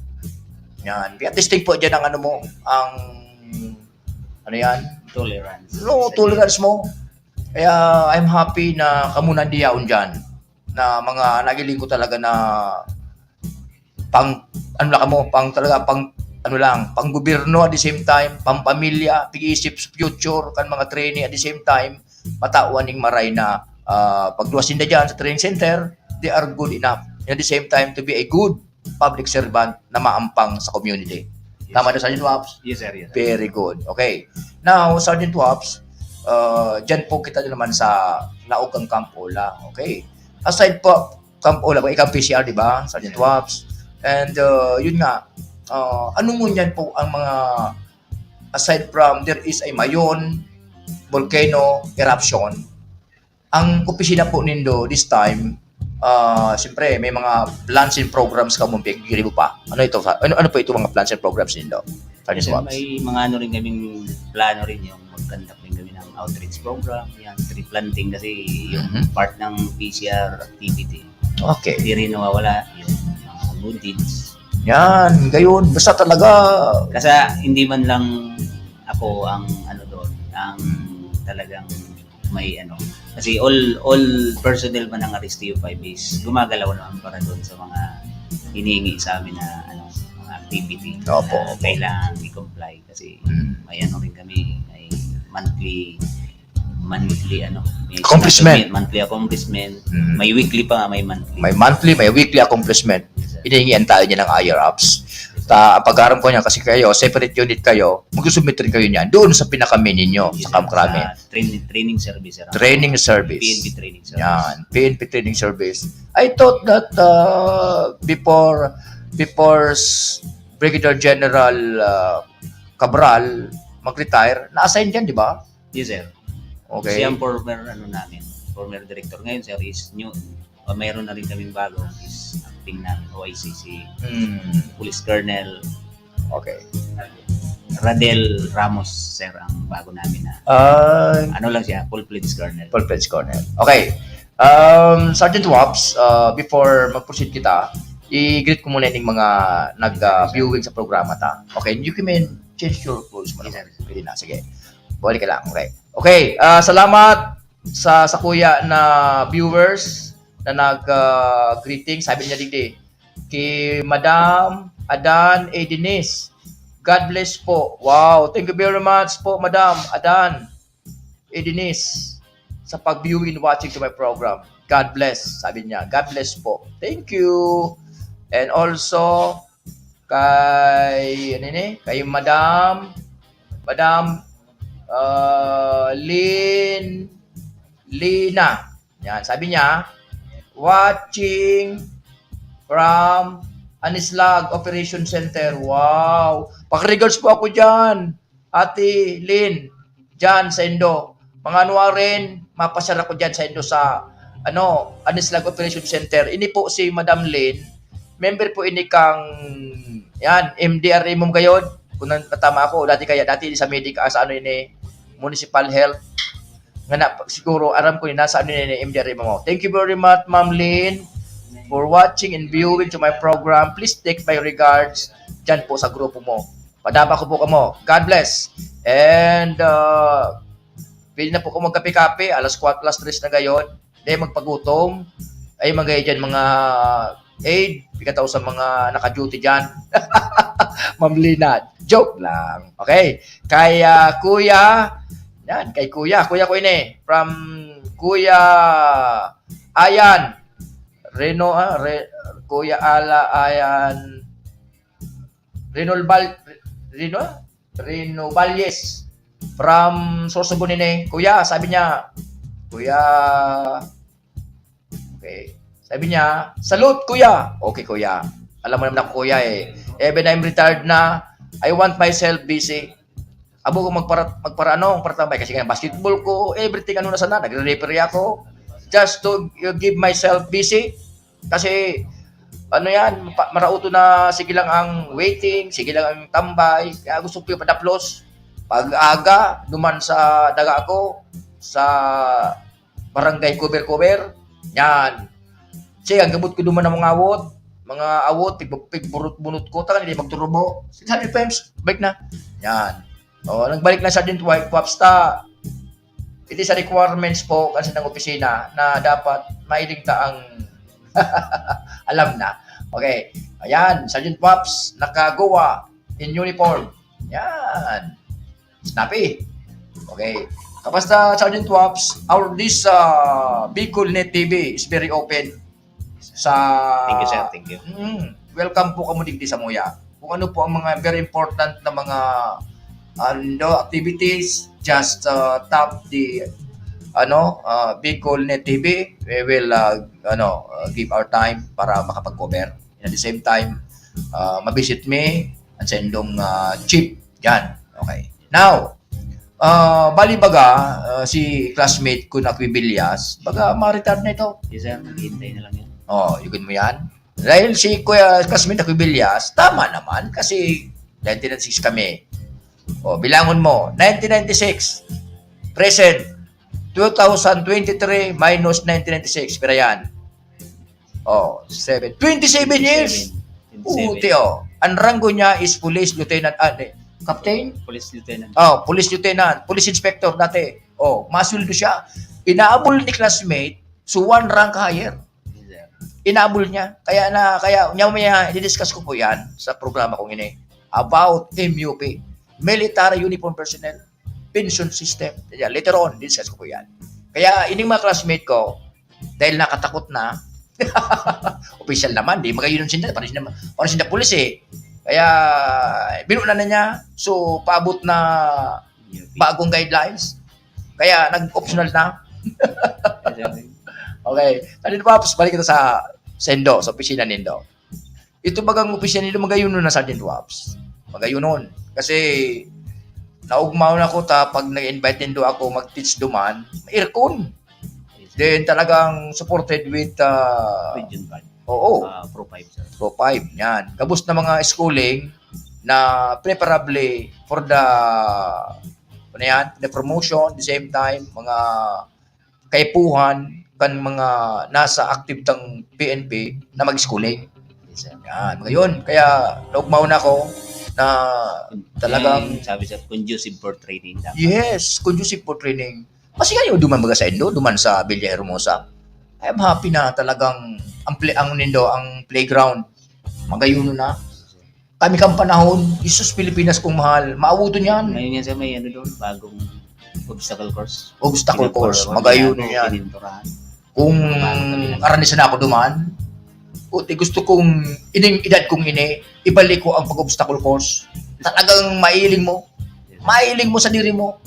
Yan. Kaya testing po dyan ang ano mo, ang, ano yan? Tolerance. No, tolerance mo. Kaya I'm happy na kamo nandiyaon dyan na mga nagiling ko talaga na pang ano lang mo, pang talaga pang ano lang, pang gobyerno at the same time, pang pamilya, pag-iisip sa future kan mga trainee at the same time, matawan ning maray na uh, pagluwas ninda dyan sa training center, they are good enough. And at the same time, to be a good public servant na maampang sa community. Tama na, Sergeant Waps? Yes, sir. Yes, sir. Very good. Okay. Now, Sergeant Waps, uh, dyan po kita naman sa laog ng Camp Ola. Okay. Aside po, Camp Ola, ikaw P C R, di ba? Sergeant Waps. And uh, yun nga, uh, ano ngunyan po ang mga, aside from there is a Mayon volcano eruption, ang opisina po nindo this time, ah, siyempre, may mga plans and programs ka mong pinagkikiribo pa. Ano ito? Ano, ano po ito mga plans and programs nindo? Sergeant Yes, sir. Waps? May mga ano rin kaming plano rin yung mag-conduct rin kami ng outreach program, yan, tree planting kasi yung Mhm. part ng P C R activity, Okay. hindi rin nawawala yung mga good deeds. Yan, gayon. Basta talaga, Kasi hindi man lang ako ang ano doon, ang talagang may ano. Kasi all all personnel man ng R S T U five is gumagalaw naman para doon sa mga hinihingi sa amin na ano, mga activity Opo, na opo. Kailangan i-comply kasi Mm. may ano rin kami, may monthly monthly ano, may Accomplishment. monthly accomplishment, Mm. may weekly pa nga, may monthly. May monthly, may weekly accomplishment. Hinihingian tayo niya ng I R ops. Ta, ang pag-aaram ko niya, kasi kayo, separate unit kayo, mag-submit rin kayo niyan doon sa pinaka-main ninyo, sa Camp Crame. Training, training service, sir. Training service. P N P training service. Yan, P N P training service. I thought that uh, before before s- Brigadier General uh, Cabral mag-retire, na-assign dyan, di ba? Yes, sir. Okay. Siya ang former, ano namin, former director. Ngayon, sir, is new. O, mayroon na rin kaming bago, is acting namin, O I C, si Hmm. Police Colonel Okay. Radel Ramos, sir, ang bago namin na. Uh, Ano lang siya, full-fledged colonel. Full-fledged colonel. Okay. Um, Sergeant Waps, uh, before mag-proceed kita, i-greet ko muna yung mga nag-viewing sa programa ta. Okay, you can change your clothes mo naman. Pwede na, sige. Balik ka lang, okay. Okay, ah, salamat sa sa kuya na viewers na nag ah, greeting. Sabi niya digdi, kay Madam Adan A. Denise, God bless po. Wow, thank you very much po, Madam Adan A. Denise, sa pag-viewing and watching to my program. God bless, sabi niya. God bless po. Thank you. And also, kay, ano ni? Kay Madam, Madam uh, Lin, Lina. Yan, sabi niya, watching from Anislag Operation Center. Wow! Pakiregards po ako dyan. Ate Lynn, dyan sa Indo. Mga ano rin, mapasyal ako dyan sa Indo sa ano, Anislag Operation Center. Ini po si Madam Lynn. Member po ini kang, yan, M D R M gayod. Kung nan- natama ako, dati kaya, dati sa Medica, sa ano ini, Municipal Health. Nga na, siguro, aram ko ni nasa ano ini, M D R M mo. Thank you very much, Ma'am Lynn, for watching and viewing to my program. Please take my regards dyan po sa grupo mo. Padama ko po kamo. God bless. And uh, pwede na po kamo magkape-kape. Alas kwatro, alas tres na gayon. Di magpagutom. Ay, mga dyan, mga aid. Pikataw sa mga naka-duty dyan. Ma'am Lina. Joke lang. Okay. Kay ah, Kuya, yan, kay Kuya. Kuya ko ini. From Kuya Ayan. Reno, ah, Re, Kuya Ala Ayan. Reno Bal, Reno? Reno Valles. From Sorsogon ini. Kuya, sabi niya, Kuya, okay. Sabi niya, salute, Kuya. Okay, Kuya. Alam mo naman ako, Kuya, eh. Even I'm retired na, I want myself busy. Abo ko magpara, magpara ano, magparatambay. Kasi nga, basketball ko, everything, ano na sana, nagre-referee ako. Just to uh, give myself busy. Kasi, ano yan, pa, marauto na, sige lang ang waiting, sige lang ang tambay. Kaya gusto ko yung padaplos. Pag aga, duman sa daga ako, sa barangay cover-cover. Yan. Sige, ang gamot ko duman ng mga awot. Mga awot, pig, pigburot-bunot ko. Taka, hindi magturubo. Sabi, Pems, balik na. Yan. O, nagbalik na sa din, White Pops ta. It is a requirements po kasi ng opisina na dapat mailing ta ang alam na. Okay. Ayan, Sergeant Pops, nakagowa in uniform. Yan. Snappy. Okay. Kabasta, Sergeant Pops, our this uh, Bicol Net T V is very open sa Thank you, sir. Thank you. Mm, welcome po kamo digdi sa Muya. Kung ano po ang mga very important na mga ano, activities, just uh, tap the ano, uh, Bicol Net T V. We will uh, ano, uh, give our time para makapag-cover. And at the same time, uh, mabisit mi ang sendong uh, chief dyan. Okay. Now, uh, bali baga, uh, si classmate ko na Quibillas, baga ma-retire na ito. Yes, sir. Naghihintay na lang yan. Oh, yugin mo yan. Dahil si Kuya classmate na Quibillas, tama naman kasi nineteen ninety-six kami. Oh, bilangon mo, nineteen ninety-six, present, two thousand twenty-three minus nineteen ninety-six, pira yan? Oh, seven. twenty-seven years. Puti, oh. Ang ranggo niya is police lieutenant, ah, di, captain? Police lieutenant. Oh, police lieutenant, police inspector dati. Oh, masweldo siya. Inaabol ni classmate, so one rank higher. Yes, sir. Inaabol niya. Kaya na, kaya niya may i-discuss ko po yan sa programa kong ini about M U P, Military Uniform Personnel, Pension System. Yan, later on, discuss ko po yan. Kaya ining mga classmate ko, dahil nakatakot na, official naman, di mag-uniform sila, pareho sila, pareho sila pulis eh. Kaya, binuo na niya, so, paabot na bagong guidelines. Kaya, nag-optional na. Okay. Ano pa, balik kita sa Sendo, sa opisina nindo. Ito bagang opisina nindo, magayunon na, Sergeant Waps. Magayunon. Kasi, naugmaw na ko ta, pag nag-invite nindo ako mag-teach duman, may aircon. Then, talagang supported with, ah, Region five. Oo, Uh, Pro five, sir. Pro five, yan. Gabos na mga schooling na preferably for the, ano yan, the promotion, the same time, mga kaipuhan kan mga nasa active tang P N P na mag-schooling. Yes, sir. Yan, ngayon, kaya naugmaw na ako na talagang Yung sabi, sir, conducive for training dapat. Yes, conducive for training. Kasi kayo, duman baga sa Indo, duman sa Villa Hermosa. I am happy na talagang ang, play, ang nindo, ang playground, magayuno na. Kami kang panahon, Jesus, Pilipinas kong mahal, maawuton yan. Ngayon yan, sir, may ano doon, bagong obstacle course. Obstacle Pinapagawa course, nila magayuno ako, yan. Pininturahan. Kung aranisan ako duman, puti, gusto kong ining edad kong ini, ibalik ko ang pag-obstacle course. Talagang mailing mo. Mailing mo sa diri mo.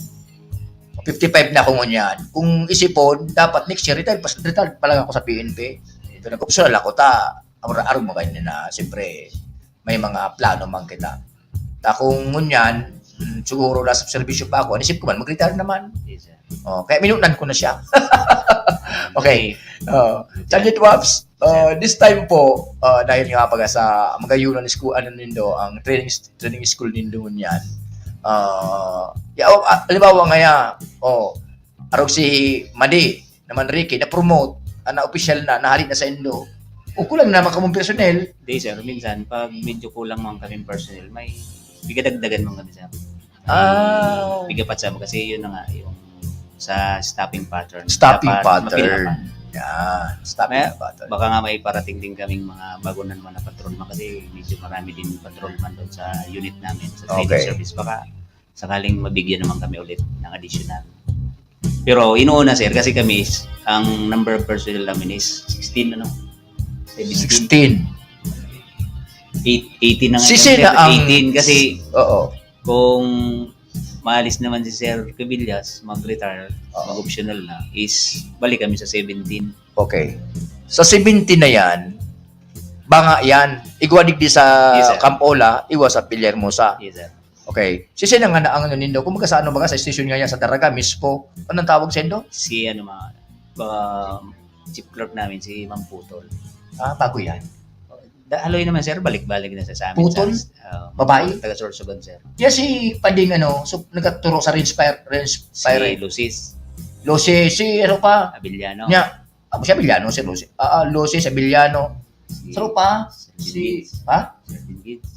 fifty-five na ako ngunyan. Kung isipon, dapat next year, retired pa, retired pa lang ako sa P N P. Pero nag-optional ako, ta, arog mo kayo na, siyempre, may mga plano man kita. Ta kung ngunyan, mm, siguro nasa serbisyo pa ako, anisip ko man, mag-retire naman. Yes, sir. Oh, kaya minunan ko na siya. Okay. Oh, Sergeant Waps, uh, this time po, uh, dahil nga baga sa magayunan school, ano nindo, ang training training school nindo ngunyan. Uh, ya, oh, ah, halimbawa ngaya, oh, arog si Madi, naman Ricky, na-promote, ah, na official na, nahali na sa Indo. O kulang na naman kamong personnel. Di, sir, minsan, pag medyo kulang man kaming personnel, may pigadagdagan man kami, sir. Ah. Pigapat sa kasi yun na nga, yung sa staffing pattern. Staffing Dapat pattern. mapinapan. Yan, staffing May- pattern. Baka nga may parating din kaming mga bago na naman na patrolman kasi medyo marami din patrolman doon sa unit namin, sa training Okay. service. Baka sakaling mabigyan naman kami ulit ng additional. Pero inuuna, sir, kasi kami is, ang number of personnel namin is sixteen, ano? Seventeen. Sixteen. Eight, eighteen na nga, Sisi sir. na ang Eighteen kasi Oo. kung maalis naman si Sir Cabillas, mag-retire, Oo. mag-optional na, is balik kami sa seventeen. Okay. Sa seventeen na yan, banga yan. Igwa digdi sa Yes, sir. Camp Ola, igwa sa Villahermosa. Yes, sir. Okay. Sisi na nga na ang ano nindo. Kung baga sa ano, baga sa station nga yan, sa Daraga, Mispo. Anong tawag sa indo? Si ano, mga, um, chief clerk namin, si Ma'am Putol. Ah, bago yan. Da, haloy naman, sir, balik-balik na sa, sa amin. Putol? Sa, uh, Babae? Taga Sorsogon, sir. Yan si Pading ano, so, nagkaturo sa Range Fire, Range Si Fire. Lucis Lucy, si ano pa? Abiliano. Niya, ah, si Abiliano, si Lucy. Ah, ah, Lucy, si Abiliano. Si Sino pa? Sir Si, Vince. Ha? Sir Vince.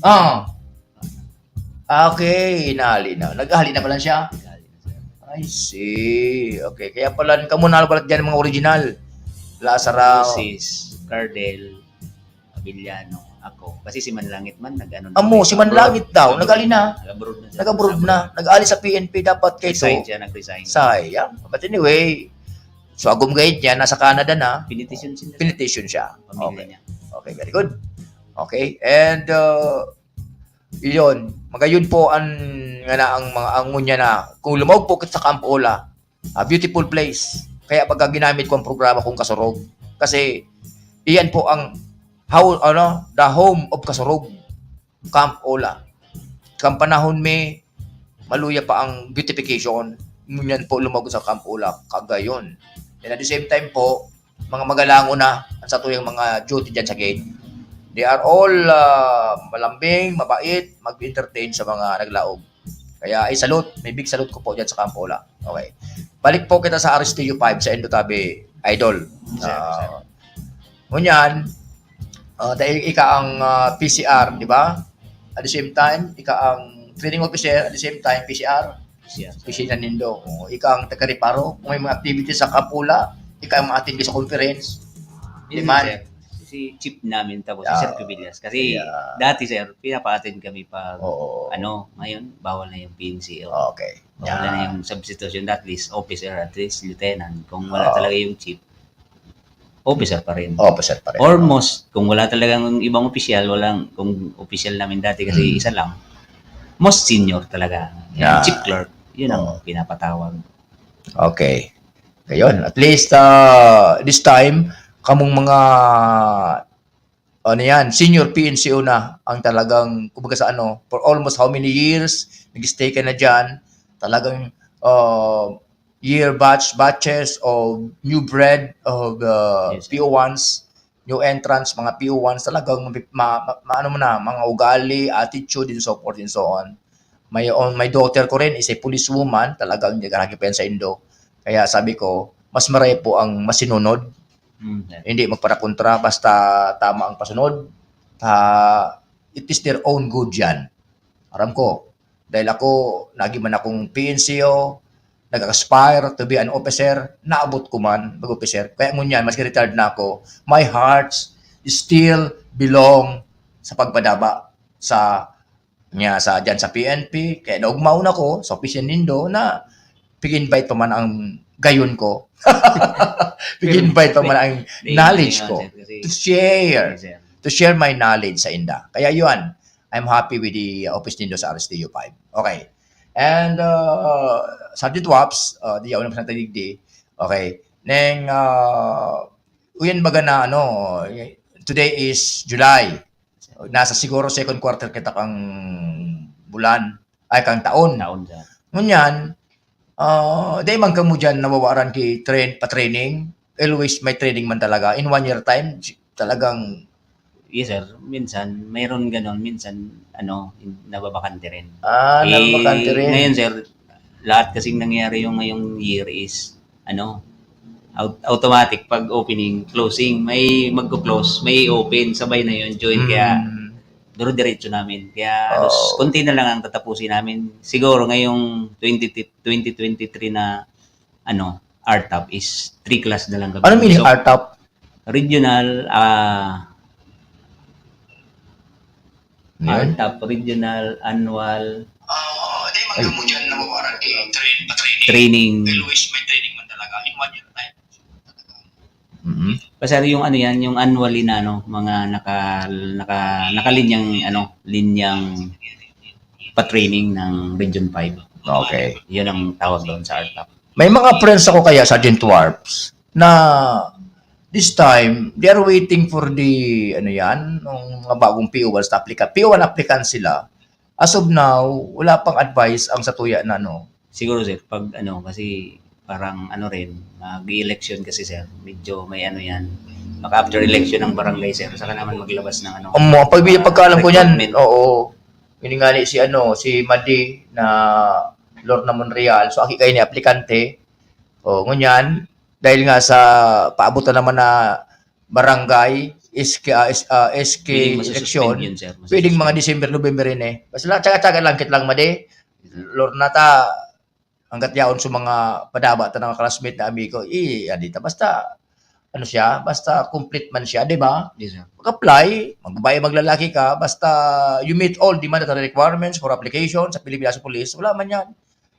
Ah. Ah, okay, nahali na. Naghali na pala siya. Galing na, sir. I see. Okay, kaya pala, kamo na pala dyan mga original. Lazarao. Lucis, Cardel, Abiliano, ako. Kasi si Manlangit man, nag-ano na. Amo, si Manlangit daw, nag-ali na. Nag-abroad na, sir. Nag-abroad na. Nag-ali sa P N P dapat kay Resign to. Siya, nag-resign. Sayang. But anyway, so agom gayod niya, nasa Canada na. Pinetition sila. Pinetition siya. Pamilya Okay. Niya. Okay, very good. Okay, and uh, yun, magayon po ang nga na ang mga angon niya na kung lumawag po kita sa Camp Ola, a beautiful place. Kaya pagka ginamit ko ang programa kong Kasurog, kasi iyan po ang how, ano, the home of Kasurog, Camp Ola. Kang panahon mi, maluya pa ang beautification, ngunyan po lumawag sa Camp Ola, kagayon. And at the same time po, mga magalangon na ang satuyang mga duty dyan sa gate. They are all ah, malambing, mabait, mag-entertain sa mga naglaog. Kaya I salute, may big salute ko po dyan sa Camp Ola. Okay. Balik po kita sa Aristillo five sa Indotabi, Idol. Sir, Ah, ngunyan, ah, dahil ika ang ah, P C R, di ba? At the same time, ika ang training officer, at the same time, P C R. Siya. Opisina nindo. O, ika ang taga-reparo. Kung may mga activities sa Camp Ola, ika ang ma-attend sa conference. Yun, Demand. Sir. Si chief namin, tapos Yeah. si Sir Cubillas. Kasi Yeah. dati, sir, pinapa-attend kami pag, Oo. ano, ngayon, bawal na yung P N C L. Okay. Bawal na Yeah. yung substitution, at least officer, at least lieutenant. Kung wala Oo. talaga yung chief, officer pa rin. Officer pa rin. Or most, kung wala talagang ibang opisyal, walang, kung opisyal namin dati kasi Mm. isa lang, most senior talaga. Yung Yeah. chief clerk, yun ang Oo. pinapatawag. Okay. Ayun. At least, ah, this time, kamong mga ano yan, senior P N C O na ang talagang, kumbaga sa ano, for almost how many years, nag-stay ka na dyan, talagang uh, year batch, batches of new breed of uh, Yes, sir. P O ones, new entrants, mga P O ones, talagang ma, ma, ma, ano mo na, mga ugali, attitude, and so forth and so on. My, own, my daughter ko rin is a police woman, talagang hindi ka nakipaya sa indo. Kaya sabi ko, mas maray po ang masinunod, Mm, sir. Hindi magparakontra, basta tama ang pasunod, ah, it is their own good yan. Aram ko, dahil ako, nagi man akong P N C O, nag-aspire to be an officer, naabot ko man, mag-officer. Kaya ngunyan, maski retired na ako, my heart still belong sa pagpadaba sa niya sa, dyan sa P N P. Kaya naugmaon ako sa opisina nindo na pig-invite pa man ang gayon ko. Pig-invite pa man ang Hindi, knowledge hindi ko. Sir, kasi To share. Hindi, sir. To share my knowledge sa inda. Kaya yun, I'm happy with the office nindo sa R S T U five. Okay. And uh, Sergeant Waps, uh, di ako naman sa taligdi. Okay. Neng, uh, uyan baga na ano, today is July. Nasa siguro second quarter kita kang bulan, ay, kang taon. Taon, sir. Ngunyan, ah, di man kamo dyan nawawaran ki train, pa-training. Always may training man talaga. In one year time, talagang Yes, sir. Minsan, mayroon ganon. Minsan, ano, in- nababakante rin. Ah, Eh, nababakante rin. Ngayon, sir, lahat kasing nangyayari yung ngayong year is, ano, au-, automatic pag opening, closing, may magko-close, may open, sabay na yun, join. Kaya, Mm. dire-diretso namin. Kaya, halos, Oh. konti na lang ang tatapusin namin. Siguro, ngayong twenty, twenty twenty-three na, ano, R TOP is three class na lang kami. Ano meaning So, R TOP? Regional, ah, Ano R yan? TOP, Regional Annual Ah, di man Ay. kamo dyan nawawaran ki train, pa-training. Training. Always may training man talaga. In one year time. Mm. Basta yung ano yan, yung annually na ano, mga naka, naka, nakalinyang, ano, linyang pa-training ng Region five. Okay. Yun ang tawag doon sa R TOP. May mga friends ako kaya, Sergeant Warps, na this time, they are waiting for the, ano yan, ng mga bagong P O one na applicant. P O one applicant sila. As of now, wala pang advice ang satuya na, no? Siguro, sir, pag ano, kasi parang ano rin, mag-election kasi, sir, medyo may ano yan. Mag after election ng barangay, sir, saka naman maglabas ng ano, Amo, pag, ah, pagkaalam ko niyan, recruitment. Oo. Yun nga ni si ano, si Madi na Lorna Monreal. So, aki kayo ni aplikante. O, ngunyan, dahil nga sa paabutan naman na barangay, S K, ah, S-, ah, S K Pwedeng masususpend election, yun, sir. Pwedeng mga Masususpend. December, November yun eh. Basta lang, tsaga-tsaga lang, kit lang, Madi. Lorna ta, hanggat yaon sa mga padaba ta, mga classmate na amigo, i-, adi ta. Basta, ano siya, basta complete man siya, di ba? Yes, sir. Mag-apply, magbabae, maglalaki ka, basta you meet all the mandatory requirements for application sa Philippine National Police, wala man yan.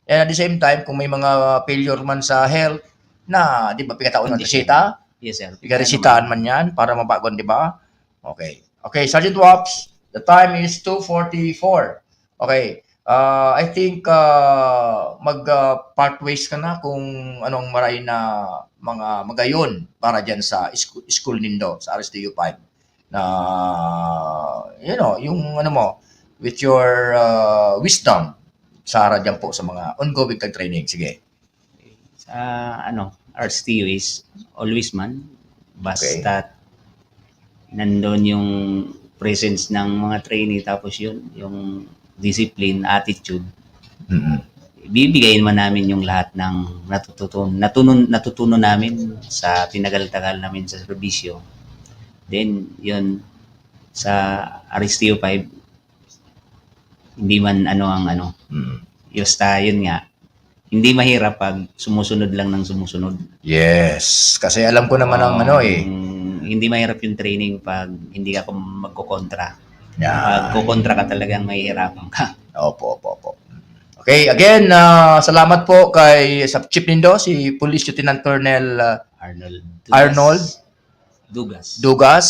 And at the same time, kung may mga failure man sa health, na, di ba, pigataon ng Condition. Resita? Yes, sir. Pigaresitahan man yan para mabagon, di ba? Okay. Okay, Sergeant Waps, the time is two forty-four. Okay. Ah, I think, ah, mag, ah, part ways ka na kung anong maray na mga magayon para dyan sa isku-, school nindo, sa R S T U five. Na, you know, yung ano mo, with your, ah, wisdom, Sarah, dyan po sa mga ongoing kag training. Sige. Sa ano, R S T U is always man, Okay. basta nandun yung presence ng mga trainee, tapos yun, yung discipline, attitude, Mm. bibigay naman namin yung lahat ng natututunan, natutunan, natutunan namin sa tinagal-tagal namin sa serbisyo. Then, yun, sa R S T U five, hindi man ano ang ano, Mm. basta yun nga, hindi mahirap pag sumusunod lang ng sumusunod. Yes, kasi alam ko naman ang ano eh. Ang hindi mahirap yung training pag hindi ka kum-, magkokontra. Yan. Pag kokontra ka, talagang mahihirapan ka. Opo, opo, opo. Okay, again, ah, salamat po kay sa chief nindo, si Police Lieutenant Colonel, ah, Arnold Dugas. Arnold Dugas. Dugas,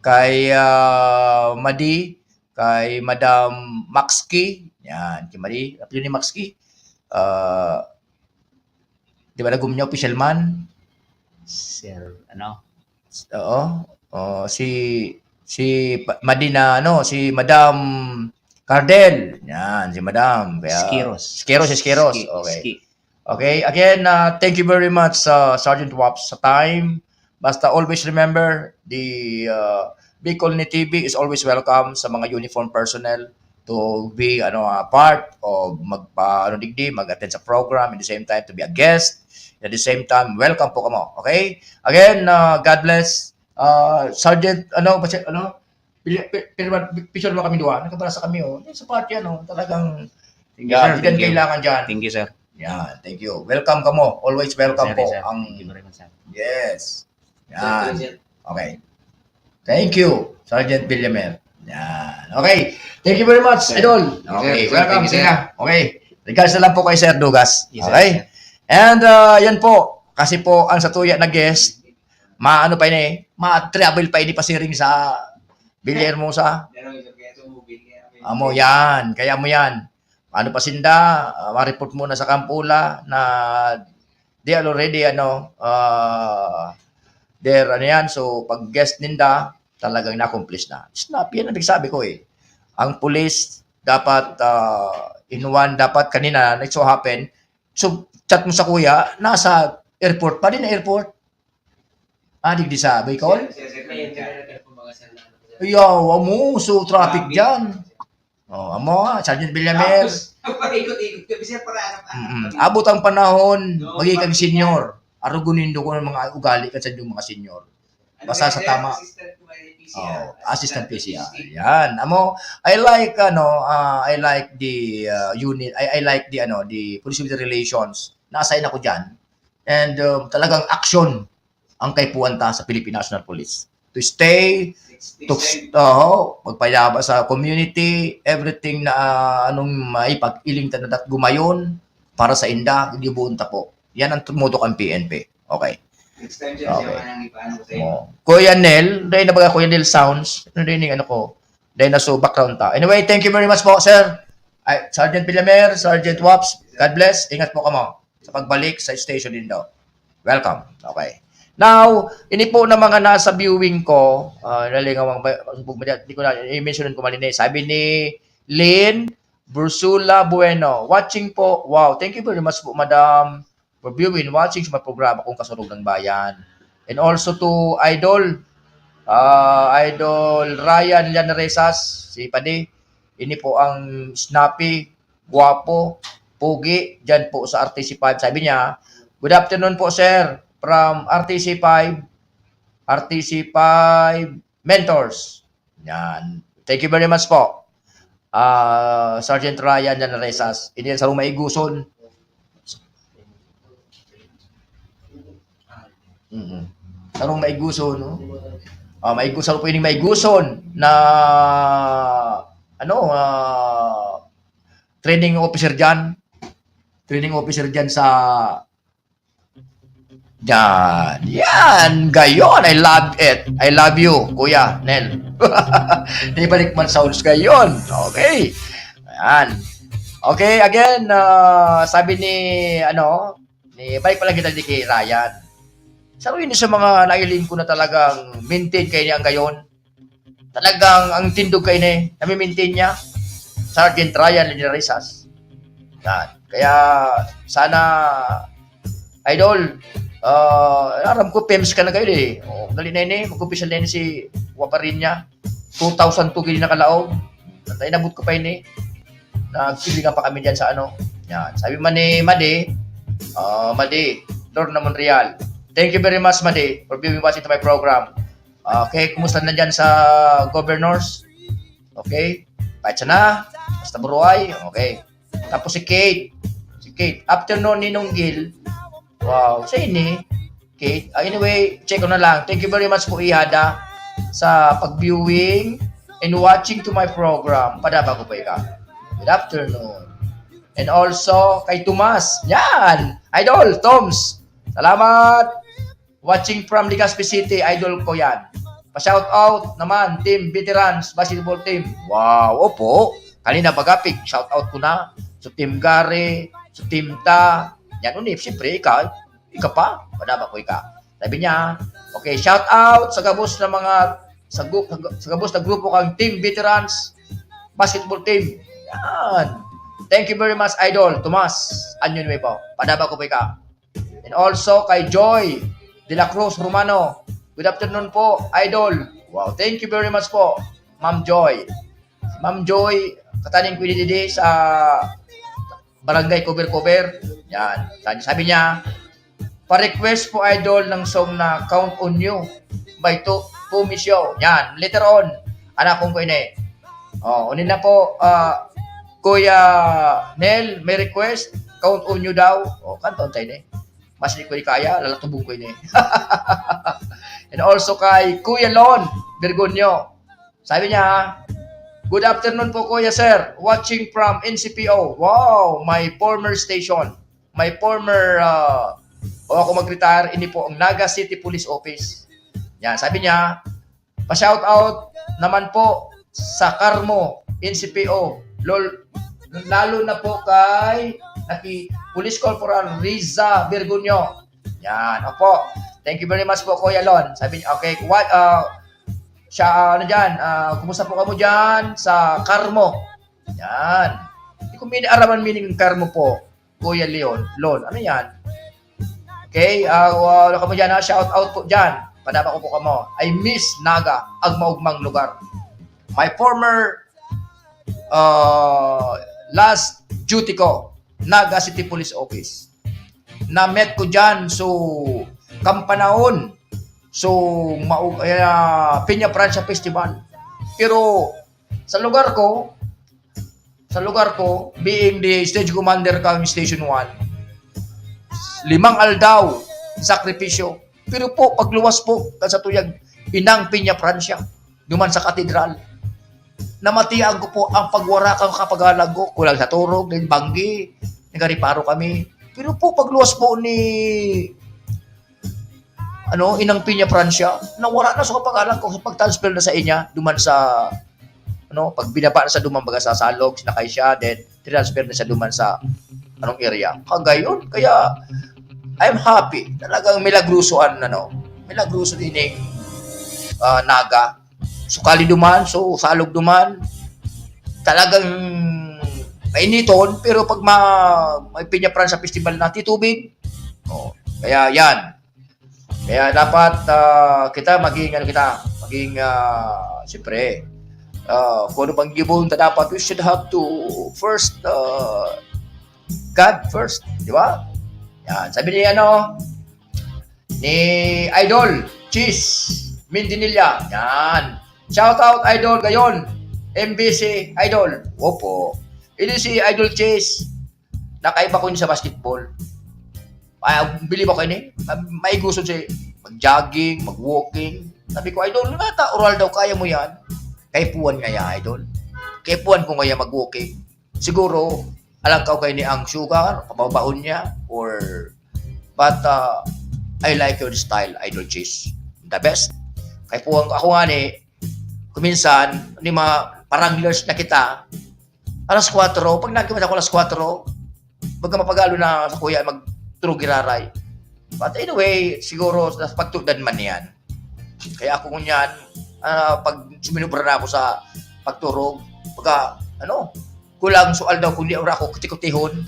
kay, ah, Madi, kay Madam Maxki. Yan, kay Madi, apelyido ni Maxki. Ah, di ba lagom niya, official man? Sir, ano? Oo. Oh, si, si Pa-, Madina, ano, si Madam Cardel. Yan, si Madam. Kaya, Skiros. Skiros, Skiros. Ski- Okay. Ski. Okay, again, uh, thank you very much, uh, Sergeant Waps, sa time. Basta always remember, the uh, Bicol ni T V is always welcome sa mga uniform personnel to be, ano, a part of magpa, ano, digdi, mag-attend sa program, in the same time to be a guest, at the same time, welcome po kamo. Okay? Again, uh, God bless. Uh, Sergeant, ano, basta, ano, pili- pi- pirma- picture mo kami duwa, nagkabarasa kami, oh. Yung sa party, ano, talagang Thank you, yeah, sir. di ka Thank you. kailangan dyan. Thank you, sir. Yan, thank you. Welcome kamo. Always welcome Sir, po. sir. Ang Thank you very much, sir. Yes. Sir, Yan. sir. Okay. Thank you, Sergeant Villamer. Yan. Okay. Thank you very much, Sir. Idol. Sir, Okay, sir, welcome. thank you, Sige. sir. Okay. Regards na lang po kay Sir Dugas. Yes, sir, Okay. sir. And uh, yan po. Kasi po, ang satuya na guest, maano pa ini, ma-travel pa ini pasiring sa Villahermosa. Amo yan. Kaya mo yan. Ano pa sinda, uh, ma-report muna sa Kampula na they are already, ano, uh, there, ano yan. So, pag guest ninda, talagang na-accomplish na. Snap, yan ang nagsabi ko eh. Ang police, dapat, uh, in one, dapat kanina, it so happen, so, chat mo sa kuya, nasa airport pa din, airport. Ah, digdi sa Bicol? Yo, amo, so traffic dyan. Oh, amo, ah, Sergeant Villamer. Paikot-ikot kami, sir, para ano. Mm-mm. Abot ang panahon, magiging kang senior. Arugon nindo kung anong mga ugali kan sa inyong mga senior. Basta sa tama. Assistant ko may P C R. Oh, assistant P C R. Yan. Amo, I like, ano, ah, I like the uh, unit, I, I like the, ano, the police civil relations. Na-assign ako dyan. And um, talagang action ang kaipuhan ta sa Philippine National Police. To stay, to, oh, magpayaba sa community, everything na ah, anong maipag-iling ta na dat gumayon para sa inda, gibuon ta po. Yan ang moto kan P N P. Okay. Next time, sir, Okay. siya man ang ipaano ko sa'yo. Oh. Kuya Nel, dahil na baga Kuya Nel Sounds, ano din yung ano ko, dahil na so background ta. Anyway, thank you very much po, sir. Ay, Sergeant Villamer, Sergeant Waps, God bless. Ingat po kamo sa pagbalik sa station din daw. Welcome. Okay. Now, ini po na mga nasa viewing ko, uh, nalingaw ang, hindi ko na i-mention ko mali na eh. Sabi ni Lynn Bursula Bueno, watching po. Wow, thank you very much po, madam, for viewing, watching sa mga programa kong Kasurog ng Bayan. And also to Idol, ah, Idol Ryan Llanresas, si Padi, ini po ang snappy, guwapo, pugi, dyan po sa R T C five. Sabi niya, "Good afternoon po, sir, from R T C five, R T C five Mentors." Yan. Thank you very much po. Ah, Sergeant Ryan Llanresas. Ini yan sa Roma Iguson. Mm. Sa Roma Iguson, no? Ah, Maiguson po ini, Maiguson na ano, ah, training officer diyan. Training officer diyan sa diyan. Yan, gayon. I love it. I love you, Kuya Nel. Ibalik man sounds gayon. Okay. Ayan. Okay, again, ah, sabi ni, ano, ni, balik pa lang kita di kay Ryan. Sa ini sa mga nailing ko na talagang maintain kayo niya ang gayon. Talagang ang tindog kayo ni, nami-maintain niya. Sergeant Ryan Linarisas. Yan. Kaya, sana, Idol, ah, aram ko, P E M S ka na kayo eh. O, dali na ini, mag-official na ini si Waparinya. Two thousand two gini nakalaog. At inabot ko pa ini. Nagsilingan pa kami dyan sa ano. Yan. Sabi man ni Madi, ah, Madi, Lorna Monreal. Thank you very much, Madi, for being watching to my program. Okay, kumusta na dyan sa governors? Okay? Kahit sana, basta buruay. Okay. Tapos si Kate. Si Kate. Afternoon, Ninong Gil. Wow. Sa ini, Kate. Ah, anyway, check ko na lang. Thank you very much po, Ihada, sa pag-viewing and watching to my program. Padaba ko po ikaw. Good afternoon. And also, kay Tomas. Yan! Idol, Toms! Salamat! Watching from Legazpi City, idol ko yan. Pa-shout out naman, Team Veterans Basketball Team. Wow, opo. Kanina baga, pig shout out ko na. So, Team Gary, so, Team Ta. Yan, unip, siyempre, ikaw, ikaw pa. Wala ba ko ikaw? Sabi niya, okay, shout out sa gabos na mga sa, gu- sa, sa gabos na grupo kang Team Veterans Basketball Team. Yan. Thank you very much, Idol Tomas Año Nuevo. Padaba ko po ika. And also kay Joy de la Cruz Romano. Good afternoon po, Idol. Wow, thank you very much po, Ma'am Joy. Si Ma'am Joy, kataning ko ini sa Barangay Cover Cover. Yan. Sabi, sabi niya, pa-request po, Idol, ng song na Count on You by Tu-, Tumi Show. Yan. Later on, hanapon ko ini. Oh, unin na po, ah, Kuya Nel, may request, Count on You daw. Oh, kantaon tayo ni. Mas di ko di kaya, lalatubong ko ini. And also kay Kuya Lon Bergonio. Sabi niya, "Good afternoon po, Kuya Sir. Watching from N C P O." Wow, my former station. My former, ah, o ako mag-retire, ini po ang Naga City Police Office. Yan, sabi niya, "Pa-shout out naman po sa Carmo, N C P O. Lol, lalo na po kay naki Police Corporal Riza Bergonio." Yan, opo. Thank you very much po, Kuya Lon. Sabi niya, okay, what, ah, siya, ah, ano dyan, ah, kumusta po kamo dyan sa Carmo? Yan. Hindi ko mini-, araman meaning ng Carmo po, Kuya Leon. Lon, ano yan? Okay, ah, wala kamo dyan, ha? Shout out po dyan. Padama ko po kamo. I miss Naga, ang maugmang lugar. My former, ah, last duty ko, Naga City Police Office. Na-met ko dyan, so, kampanaon. So, mau-, ah, Peña Francia Festival. Pero, sa lugar ko, sa lugar ko, being the stage commander kang Station one, limang aldaw, sakripisyo. Pero po, pagluwas po, kan sa tuyag, inang Peña Francia, duman sa katedral. Namatian ko po ang pagwara kan kapagalan ko, kulang sa turog, nin banggi, nagariparo kami. Pero po, pagluwas po ni, ano, inang Peña Francia, nawara na sa kapagalan ko sa pag-transfer na sa inya, duman sa, ano, pag binaba na sa duman, baga sa Salog, sinakay siya, then transfer na siya duman sa anong area. Kagayon, kaya I'm happy. Talagang milagroso an, ano, milagroso ining, ah, Naga. Sukali duman, so Salog duman, talagang mainiton, pero pag ma-, may Peña Francia Festival na titubig, oh, kaya yan. Kaya dapat, ah, kita maging, ano kita, maging, ah, siyempre, ah, kung ano pang gibo ta dapat, we should have to first, ah, God first, di ba? Yan. Sabi ni, ano, ni Idol Cheese Mindinilla. Yan. Shout out, Idol Gayon. M B C Idol. Opo. Ini si Idol Cheese. Nakaiba ko yun sa basketball. Ay, bilib ako ini. Maigusto siya mag-jogging, mag-walking. Sabi ko, "Idol, nata, oral daw, kaya mo yan?" Kaipuhan nga yan, Idol. Kaipuhan ko nga yan mag-walking. Siguro, alam ko kayo ni ang sugar, pababaon niya, or, but, uh, I like your style, Idol Cheese. The best. Kaipuhan ko, ako nga ni, kuminsan, ni mga paranglers na kita, alas kwatro, pag nagkita ko alas kwatro, baga mapagalo na sa kuya magturog giraray. But anyway, siguro sa pagtudan man yan. Kaya ako ngunyan, ah, pag suminubra na ako sa pagturog, pagka, ano, kulang sual daw kundi ora ako kutikutihon.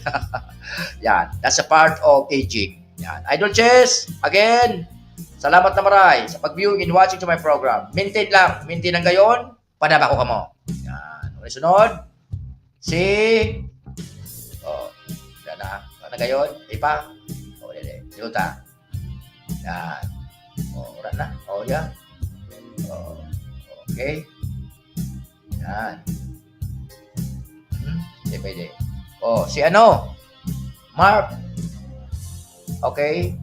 Yan, that's a part of aging. Yan. Idol Chess, again, salamat na maray sa pag-viewing and watching to my program. Maintain lang, maintain ang gayon, padaba ko kamo. Yan. Okay, sunod. Si, oh, yan na. Ano gayon? Ipa? Oh, dali. Dito ta. Yan. Oh, wala na. Oh, yan. Oh, okay. Yan. Hmm? Hindi pwede. Oh, si ano? Mark. Okay.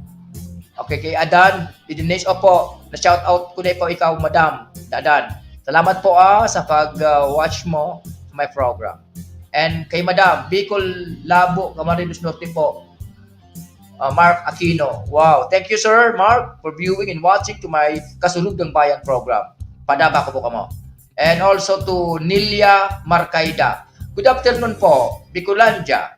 Okay, kay Adan Idines, opo. Na-shout out ko na po ikaw, Madam Adan. Salamat po, ah, sa pag, ah, watch mo my program. And kay Madam, Bicol, Labo, Camarines Norte po. Ah, Mark Aquino. Wow. Thank you, Sir Mark, for viewing and watching to my Kasulog ng Bayan program. Padaba ko po kamo. And also to Nilia Marcaida. Good afternoon po, Bicolandia.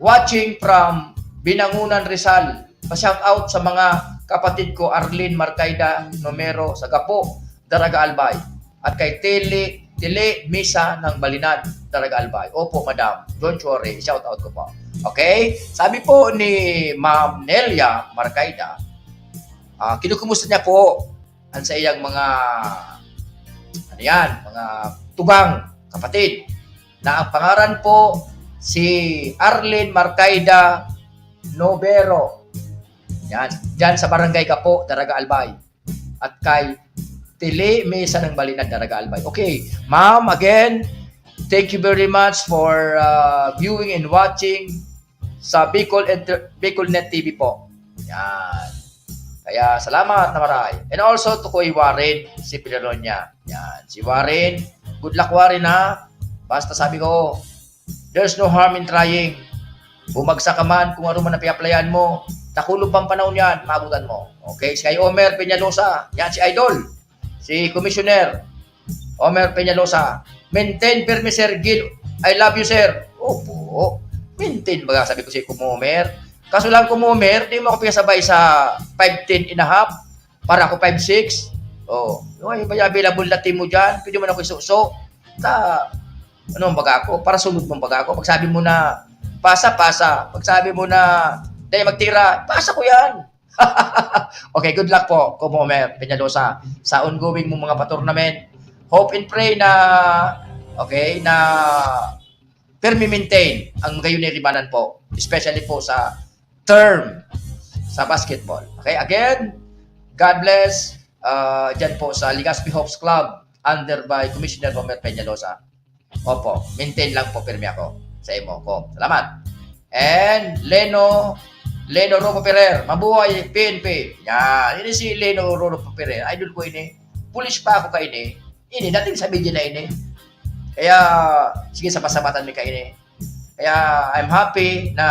Watching from Binangunan, Rizal. Pa-shout out sa mga kapatid ko, Arlene Marcaida Numero sa Gapo, Daraga Albay. At kay Tili, Tili Misa ng Balinan, Daraga Albay. Opo, madam. Don't worry. Shout out ko po. Okay? Sabi po ni Ma'am Nelia Marcaida, ah, kinukumusta niya po ang sa iyang mga, ano yan, mga tugang, kapatid, na ang pangaran po si Arlene Marcaida Novero. Yan. Diyan sa Barangay Gapo, Daraga Albay. At kay Tili Mesa ng Balinan, Daraga Albay. Okay. Ma'am, again, thank you very much for uh, viewing and watching sa Bicol Enter- Bicol Net T V po. Yan. Kaya salamat na maray. And also to Kuya Warren, si Pilaronia. Yan. Si Warren, good luck Warren ha. Basta sabi ko, there's no harm in trying. Bumagsak ka man, kung ano man ang piaplayan mo, nakulog pang panahon yan, maabutan mo. Okay, si kay Omer Peñalosa, yan si Idol. Si Commissioner Omer Peñalosa, maintain pirmi, Sir Gil. I love you, sir. Opo, maintain baga, sabi ko si Kumomer. Kaso lang, Kumomer, di mo ako pinasabay sa five ten and a half. Para ako five six. Oh, yung iba available na team mo dyan, pwede mo na ako isuso. Ta, ano, baga ako, para sunod mong baga ako. Pag sabi mo na, pasa, pasa. Pag sabi mo na, dahil magtira, pasa ko yan. Okay, good luck po, Kumomer Peñalosa, sa ongoing mong mga pa-tournament. Hope and pray na, okay, na permi maintain ang magayunay ribanan po, especially po sa term sa basketball. Okay, again, God bless uh, dyan po sa Legazpi Hawks Club under by Commissioner Romer Peñalosa. Opo, maintain lang po, pirmi ako sa imo ko. Salamat. And Leno, Leno Robo Ferrer, mabuhay, P N P. Yan, ini si Leno Robo Ferrer. Idol ko ini. Pulis pa ako kaini. Ini, dating sa media na ini. Kaya, sige, sa pasabatan mi kaini. Kaya, I'm happy na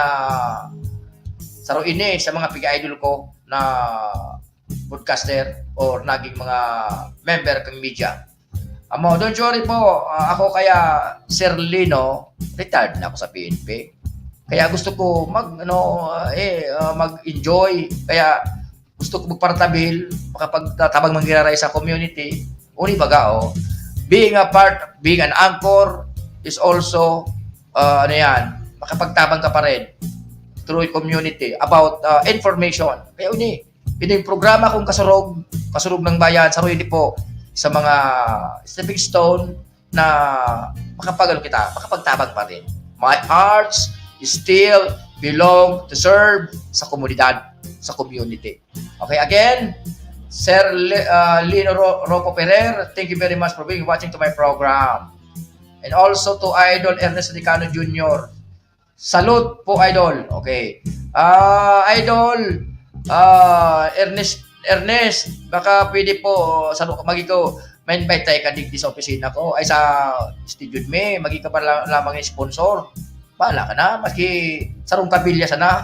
saro ini sa mga pig-idol ko na broadcaster or naging mga member kang media. Amo, don't worry po. Ah, ako kaya, Sir Lino, retired na ako sa P N P. Kaya gusto ko mag, ano, ah, eh, ah, mag-enjoy. Kaya gusto ko magparatabil, makapagtatabang manggiraray sa community. Uni baga, oh. Being a part, being an anchor is also, ah, ano yan, makapagtabang ka pa rin through community about ah, information. Kaya uni, ini yung programa kong Kasurog, Kasurog ng Bayan, saro ini po sa mga stepping stone na makapag-, ano kita, makapagtabang pa rin. My hearts still belong to serve sa komunidad, sa community. Okay, again, Sir Le- uh, Lino Ro- Roco Ferrer, thank you very much for being watching to my program. And also to Idol Ernest Licano Junior. Salute po, Idol. Okay. Ah, Idol, ah, Ernest, Ernest, baka pwede po, sa, magi ko, ma-invite tayo ka digdi sa opisina ko, ay sa studio mi, magi ka pa la- lamang yung sponsor. Bahala ka na, maski sarong kabilya sana.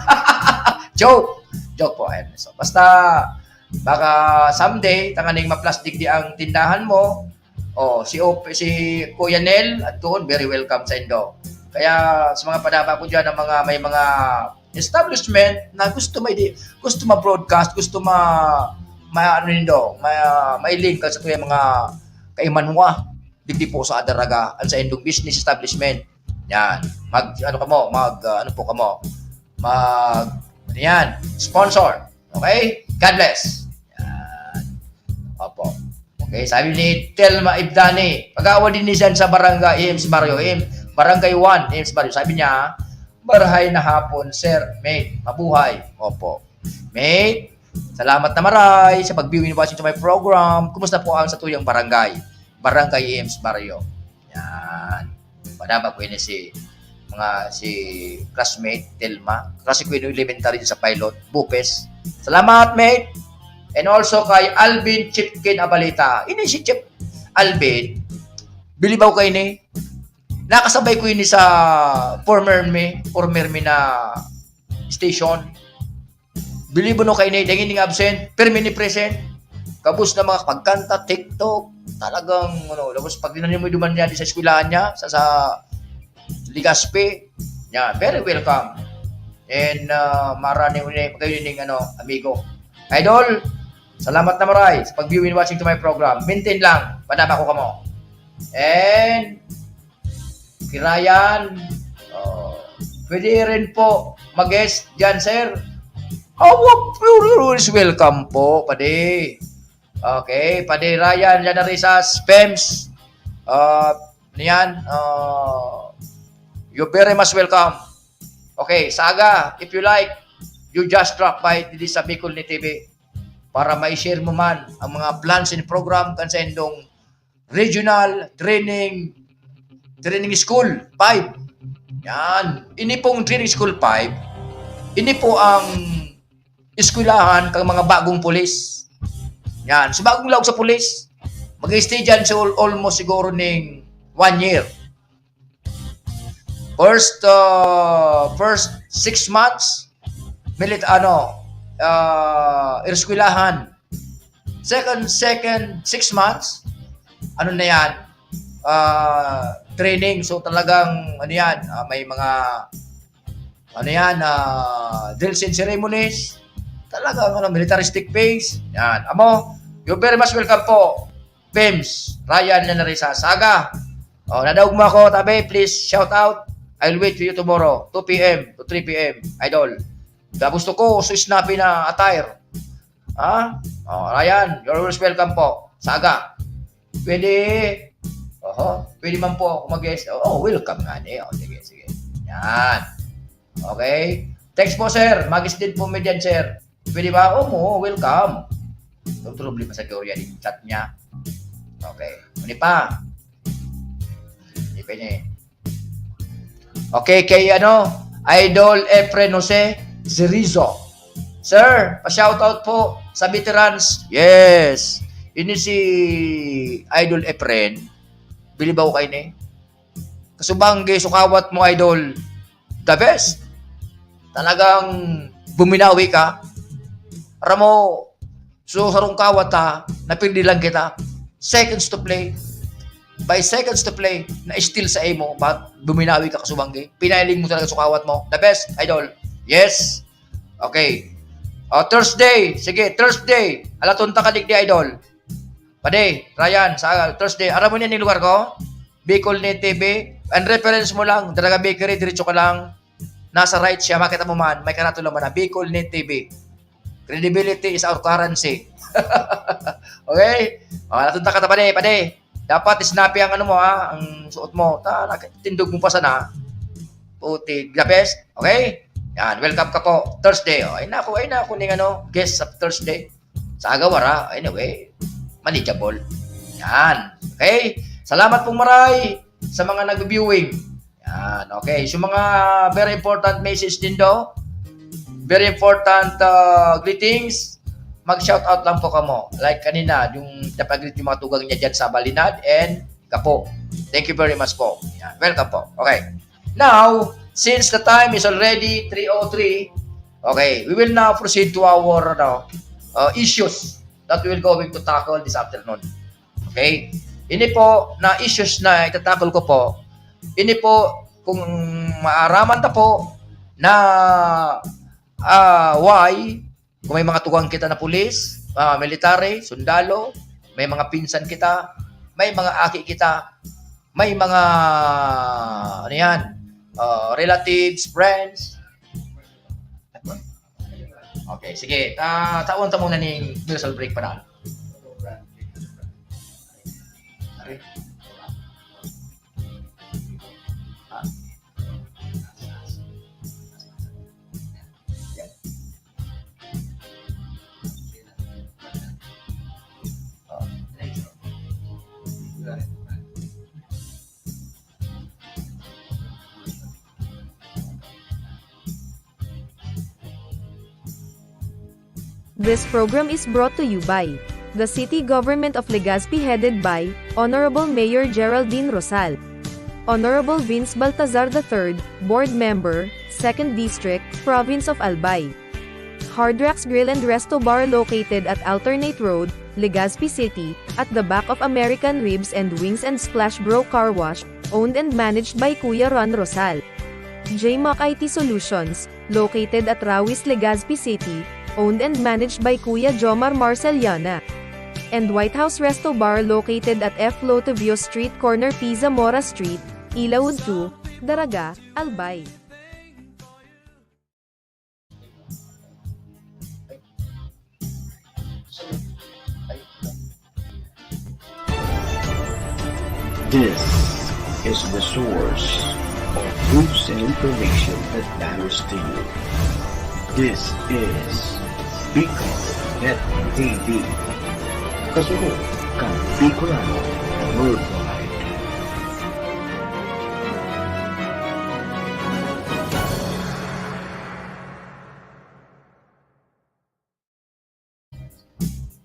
Joke. Joke po, Ernesto. Basta, baka someday, tanganing ma-plus digdi ang tindahan mo. Oh, si Op- si Kuya Nel, at doon, very welcome sa indo. Kaya sa mga padaba ko diyan, ang mga may mga establishment na gusto may di, gusto ma-broadcast, gusto ma, ma ano nindo, ma, ma-link sa tuyang mga kaimanwa, digdi po sa Daraga, ang sa indong business establishment. Yan. Mag, ano kamo, mag, ah, ano po kamo, mag, ano yan, sponsor. Okay? God bless. Yan. Opo. Okay, sabi ni Telma Ibdani, pag-aawal din ni Zen sa barangay, Ims Barrio, Im, Barangay one, Ims Barrio. Sabi niya, "Marahay na hapon, sir, mate. Mabuhay." Opo. Mate, salamat na maray sa pag-viewing and watching to my program. Kumusta po ang sa tuyang barangay? Barangay Ims Barrio. Yan. Padaba ko ini si mga, si classmate Telma. Kasi ko ini elementary sa Pilot, Bupes. Salamat, mate. And also kay Alvin Chipkin Abalita. Ini si Chip Alvin. Bilibaw ka ini. Nakasabay ko ini sa former mi, former mi na station. Believe mo no, kay ni dangin ning absent, permi ni present. Kabos na mga pagkanta, TikTok, talagang, ano, tapos pag tinanong mo duman niya di sa eskwelahan niya, sa, sa Legazpi, niya, very welcome. And, ah, marani uni, kayo ning, ano, amigo. Idol, Salamat na maray sa pag-view and watching to my program. Maintain lang. Padama ko kamo. And, kirayan. Oh, pwede rin po mag-guest dyan, sir. Oh, you're always welcome po, padi. Okay, padi Ryan Lanarisas, Pems. Uh, ano yan? Uh, you're very much welcome. Okay, Saga, if you like, you just drop by didi sa Bicol ni T V para ma-share mo man ang mga plans and program kan sa indong Regional Training Training School five. Yan. Ini pong Training School five, ini po ang eskwelahan kang mga bagong pulis. Yan. So, bagong laog sa pulis, mag-stay dyan sa al- almost siguro ning one year. First, uh, first six months, milit-, ano, uh, eskwelahan. Second, second six months, ano na yan, uh, training. So, talagang, ano yan, uh, may mga, ano yan, uh, drills and ceremonies. Talagang, ano, militaristic base. Yan. Amo, you're very much welcome po. Pems, Ryan Lanarisa, Saga. Oh, nadaog mo ako, tabi, please shout out. I'll wait for you tomorrow, two p m to three p m, idol. Da gusto ko, so snappy na attire. Ha? Oh, Ryan, you're always welcome po. Saga. Pwede. Oho, pwede man po ako mag-guest. Oh, welcome nga ni. Oh, sige, sige. Yan. Okay? Thanks po, sir. Mag-guest din po mi dyan, sir. Pwede ba? Oo, mo, welcome. Itong problema sa teorya din, chat niya. Okay. Ano pa? Hindi pa niya eh. Okay, kay ano, Idol Efren Jose Zerizo. Sir, pa-shoutout po sa veterans. Yes. Ini si Idol Efren. Bilibaw kayo ni. Kasubanggi, sukawat mo, Idol. The best. Talagang buminawi ka. Aram mo, so, sarong kawat ha, napirdi lang kita. Seconds to play. By seconds to play, na-steal sa imo, but buminawi ka, kasubanggi. Pinahiling mo talaga sa kawat mo. The best, idol. Yes. Okay. Oh, Thursday. Sige, Thursday. Alaton ta ka digdi, idol. Padi, Ryan, sa Thursday. Aram mo niya yung lugar ko? Bicol Net T V. Ang reference mo lang, Draga Bakery, diretso ka lang. Nasa right siya, makita mo man, may karatula man na Bicol Net T V. Credibility is our currency. Okay? Oh, alaton ta ka ta, padi, padi. Dapat snappy ang ano mo, ha, ang suot mo. Ta, tindog mo pa sana. Puti, the best. Okay? Yan, welcome ka po. Thursday, oh. Ay na ako, ay na ako ning ano, guest sa Thursday. Sa agawara, anyway, manageable. Yan. Okay? Salamat pong maray sa mga nag-viewing. Yan. Okay. So, mga very important message din do. Very important uh, greetings. Mag-shout out lang po kamo. Like kanina, yung napag-greet yung mga tugang niya dyan sa Balinad and Kapo. Thank you very much po. Yan. Welcome po. Okay. Now, since the time is already three oh three, okay, we will now proceed to our ano, uh, issues that we will going to tackle this afternoon. Okay? Ini po na issues na itatackle ko po, ini po kung maaraman ta po na ah, why kung may mga tugang kita na pulis, ah, military, sundalo, may mga pinsan kita, may mga aki kita, may mga, ano yan, ah, relatives, friends. Okay, sige. Ta tawan ta muna ning commercial break pa na. This program is brought to you by the City Government of Legazpi, headed by Honorable Mayor Geraldine Rosal, Honorable Vince Baltazar the third, Board Member, Second District, Province of Albay. Hard Rocks Grill and Resto Bar, located at Alternate Road, Legazpi City, at the back of American Ribs and Wings and Splash Bro Car Wash, owned and managed by Kuya Ron Rosal. J Mac I T Solutions, located at Rawis, Legazpi City, Owned and managed by Kuya Jomar Marceliana. And White House Resto Bar located at F Lotovio Street, corner P. Zamora Street, Ilaud two, Daraga, Albay. This is the source of news and information that matters to you. This is Bicol Net T V. Kasurog kan Bicolano worldwide.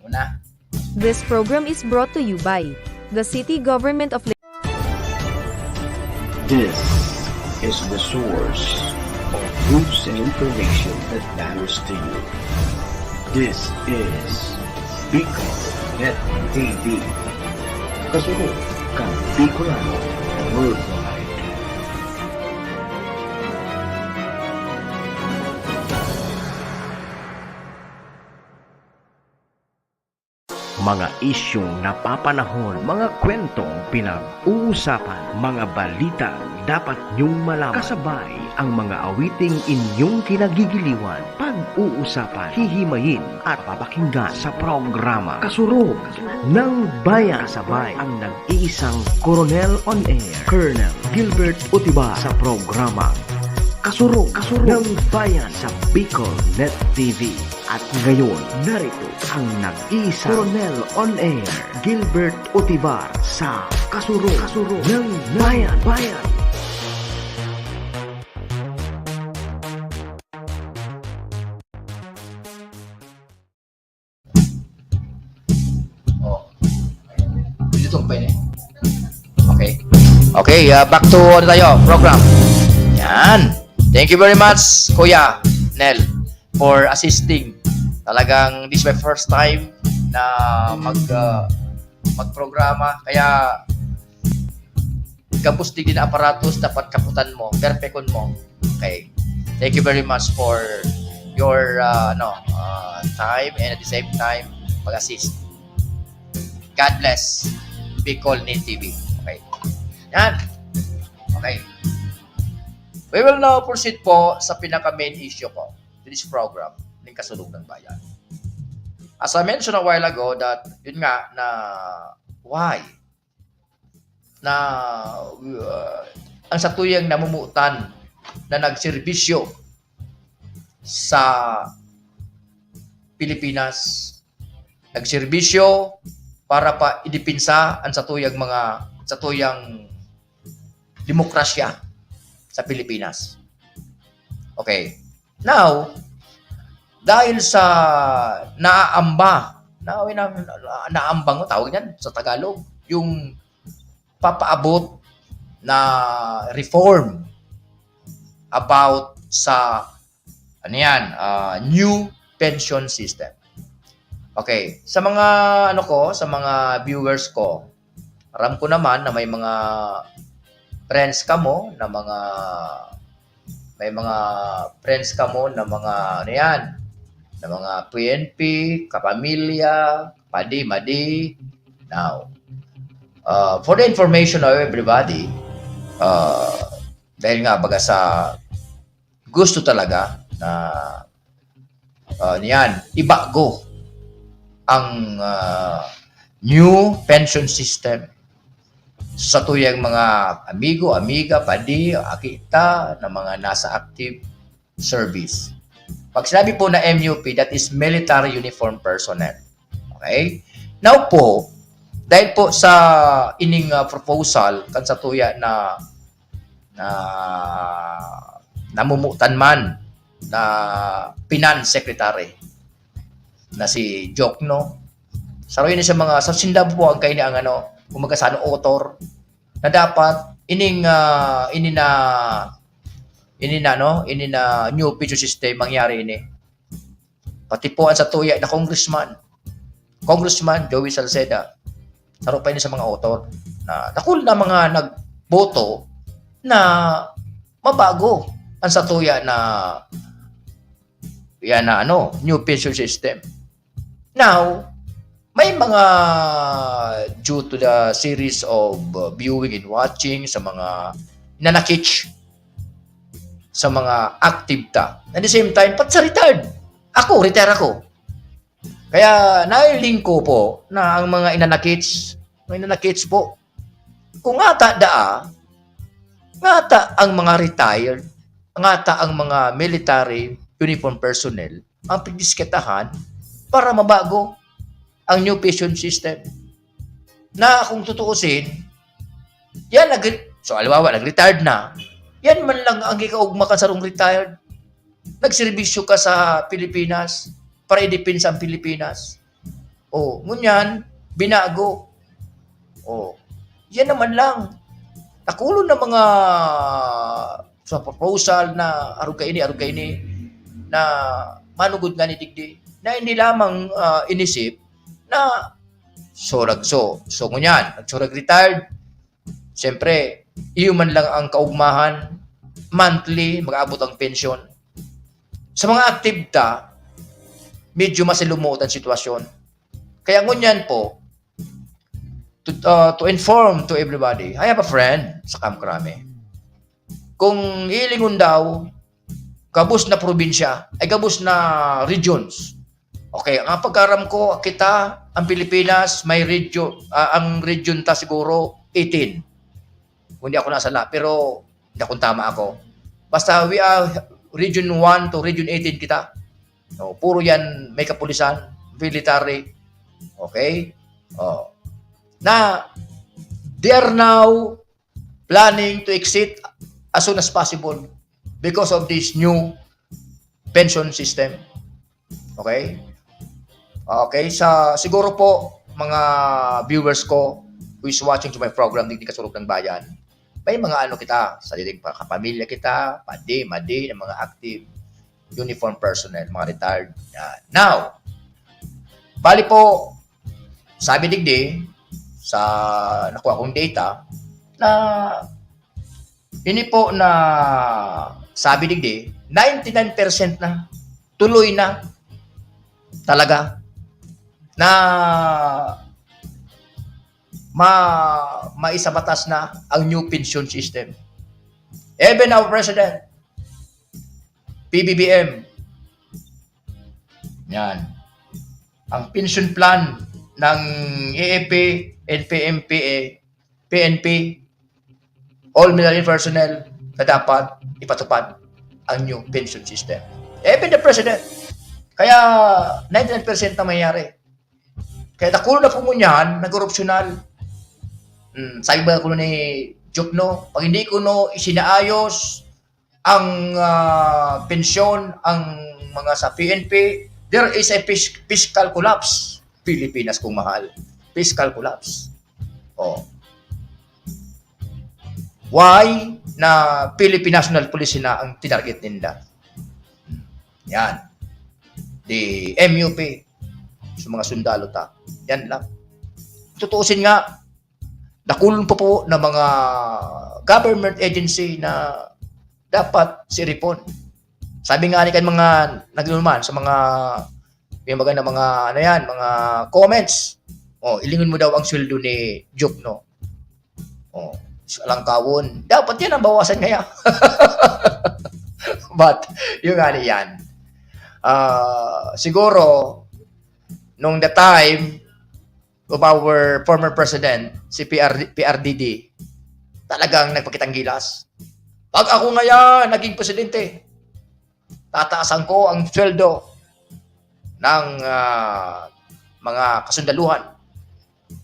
Una. This program is brought to you by the City Government of This is the source of news and information that matters to you. This is Bicol Net T V. Kasurog kan Bicolano worldwide. Mga isyung napapanahon, mga kwentong pinag-uusapan, mga balitang dapat niyong malaman. Kasabay ang mga awiting inyong kinagigiliwan, pag-uusapan, hihimayin at papakinggan sa programa Kasurog ng Bayan. Kasabay ang nag-iisang Koronel on Air, Colonel Gilbert Utibar sa programa Kasurog, Kasurog ng Bayan sa Bicol Net T V. At ngayon, narito ang nag-iisang Koronel on Air, Gilbert Utibar sa Kasurog, Kasurog ng Bayan. Bayan. Oh. Dito pa yun eh. Okay. Okay, ah, back to ano tayo, program. Yan. Thank you very much, Kuya Nel, for assisting. Talagang this is my first time na mag, ah, magprograma. Kaya gabos digdi na aparatos, dapat kaputan mo, perpekon mo. Okay. Thank you very much for your, uh, ano, uh, time and at the same time, pag-assist. God bless Bicol Net T V. Okay. Yan. Okay. We will now proceed po sa pinaka-main issue po, this program, ng Kasurog ng Bayan. As I mentioned a while ago that, yun nga, na why na, uh, ang satuyang namumutan na nagserbisyo sa Pilipinas, nagserbisyo para pa idepensa ang satuyang mga, satuyang demokrasya sa Pilipinas. Okay. Now, dahil sa naamba, na, na, naambang, tawag niyan sa Tagalog, yung papaabot na reform about sa, ano yan, ah, new pension system. Okay, sa mga, ano ko, sa mga viewers ko, aram ko naman na may mga friends kamo na mga, may mga friends kamo na mga, ano yan, na mga P N P, kapamilya, padi, madi. Now, uh, for the information of everybody, uh, dahil nga baga sa gusto talaga na, ah, niyan, ibago ang, ah, new pension system. Sa tuyang mga amigo, amiga, padi, akita na mga nasa active service. Pag sinabi po na M U P, that is military uniform personnel. Okay? Now po, dahil po sa ining, ah, proposal kan sa tuya na na namumutan man na finance secretary na si Jokno. Saro ini sa mga, sa sinda po ang kaini ang ano, kumbaga sa ano, author, na dapat ining, ah, ini na, ini na, no, ini na new pension system mangyari ini. Pati po ang sa tuya na congressman, Congressman Joey Salceda, saro pa ini sa mga author na dakul na mga nagboto na mabago ang sa tuya na yan na ano, new pension system. Now, may mga, due to the series of uh, viewing and watching sa mga nanakich, sa mga active ta. At the same time, pati sa retired. Ako, retire ako. Kaya nailing ko po na ang mga inanakits, mga inanakits po, kung ata daa, ngata ang mga retired, ngata ang mga military uniform personnel, ang pagdiskitahan para mabago ang new pension system. Na kung tutuusin, yan, nag- so, aliwawa, nag-retired na, yan man lang ang ikaugma kan sarong retired. Nagserbisyo ka sa Pilipinas para idepensa ang Pilipinas. O, ngunyan, binago. O, yan naman lang. Takulon na mga sa proposal na arog kaini, arog kaini, na manugod nga ni digdi, na hindi lamang ah, inisip na surag so. So, ngunyan, nagsurag retired, siyempre, iyo man lang ang kaugmahan, monthly, mag-aabot ang pensyon. Sa mga active ta, medyo masilumuot ang sitwasyon. Kaya ngunyan po, to, uh, to inform to everybody, I have a friend sa Kamkrame. Kung ilingon daw, gabos na probinsya, ay gabos na regions. Okay, ang pagkaram ko, kita, ang Pilipinas, may region, ah, ang region ta siguro, eighteen. Kung di ako nasala, pero hindi akong tama ako. Basta we are region one to region eighteen kita. No, puro yan may kapulisan, military. Okay? Oh. Na, they are now planning to exit as soon as possible because of this new pension system. Okay? Okay, sa siguro po mga viewers ko who is watching to my program, Digdi Kasurog ng Bayan, may mga ano kita, sariling kapamilya kita, padi, madi, ng mga active uniform personnel, mga retired. Yan. Now, bali po, sabi digdi, sa nakuha kong data, na ini po na sabi digdi, ninety-nine percent na, tuloy na talaga na ma maisabatas na ang new pension system. Even our president, P B B M, yan, ang pension plan ng A F P, N P M P A, P N P, all military personnel na dapat ipatupad ang new pension system. Even the president. Kaya ninety-nine percent na mangyayari. Kaya dakul na po ngunyan, nagkorupsyonal. Hmm, sabi ba kuno ni Jokno, pag hindi kuno isinaayos ang ah, pensyon, ang mga sa P N P, there is a fis- fiscal collapse. Pilipinas kong mahal. Fiscal collapse. Oh. Why na Philippine National Police na ang tinarget ninda? Yan. The M U P. Sa mga sundalo ta. Yan lang. Tutuusin nga, dakul pa po na mga government agency na dapat siripon. Sabi nga ni kan mga nagluman sa mga, yung mga, mga ano yan, mga comments. Oh, ilingon mo daw ang sweldo ni Jokno. Oh, so, alang kawon. Dapat yan ang bawasan kaya. But, yung nga yan. Ah, siguro, nung the time of our former president, si P R, P R D D, talagang nagpakitang gilas. Pag ako ngayon naging presidente, tataasan ko ang sweldo ng ah, mga kasundaluhan.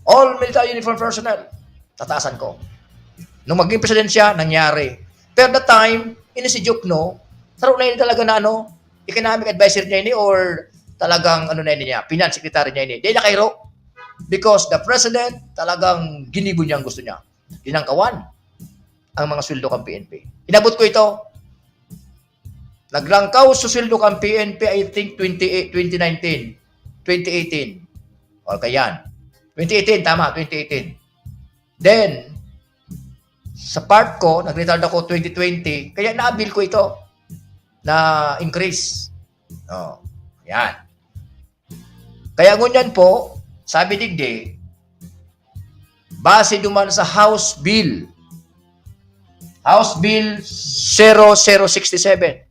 All military uniform personnel, tataasan ko. Nung maging presidente siya, nangyari. Pero that time, ini si Jokno, saro na yun talaga na ano, economic advisor niya ini or talagang ano na ini niya, finance secretary niya ini. Di na kairo. Because the president, talagang ginibo niya ang gusto niya. Linangkawan ang mga sweldo kan P N P. Inabot ko ito. Naglangkaw sa sweldo kan P N P, I think, twenty, twenty nineteen, twenty eighteen. O, kaya yan. Twenty eighteen, tama, twenty eighteen. Then, sa part ko, nag-retire ako twenty twenty, kaya na-avail ko ito na increase. Oh, yan. Kaya ngunyan po, sabi digdi, base duman sa House Bill, House Bill zero zero six seven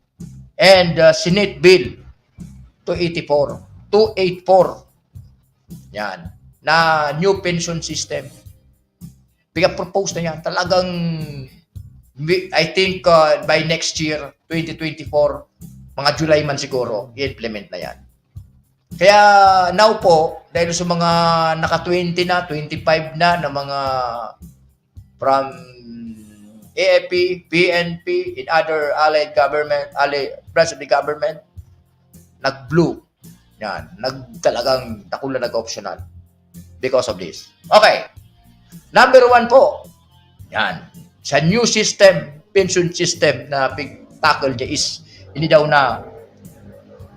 and uh, Senate Bill two eighty-four, two eight four. Yan. Na new pension system. Pigapropose na yan. Talagang, I think, uh, by next year, twenty twenty-four, mga July man siguro, i-implement na yan. Kaya now po, dahil sa mga naka twenty na, twenty-five na, na mga from A F P, P N P, in other allied government, allied branch of the government, nag-blue. Yan, nag, talagang dakula nag-optional because of this. Okay. Number one po. Yan. Sa new system, pension system na pig-tackle niya is, ini daw na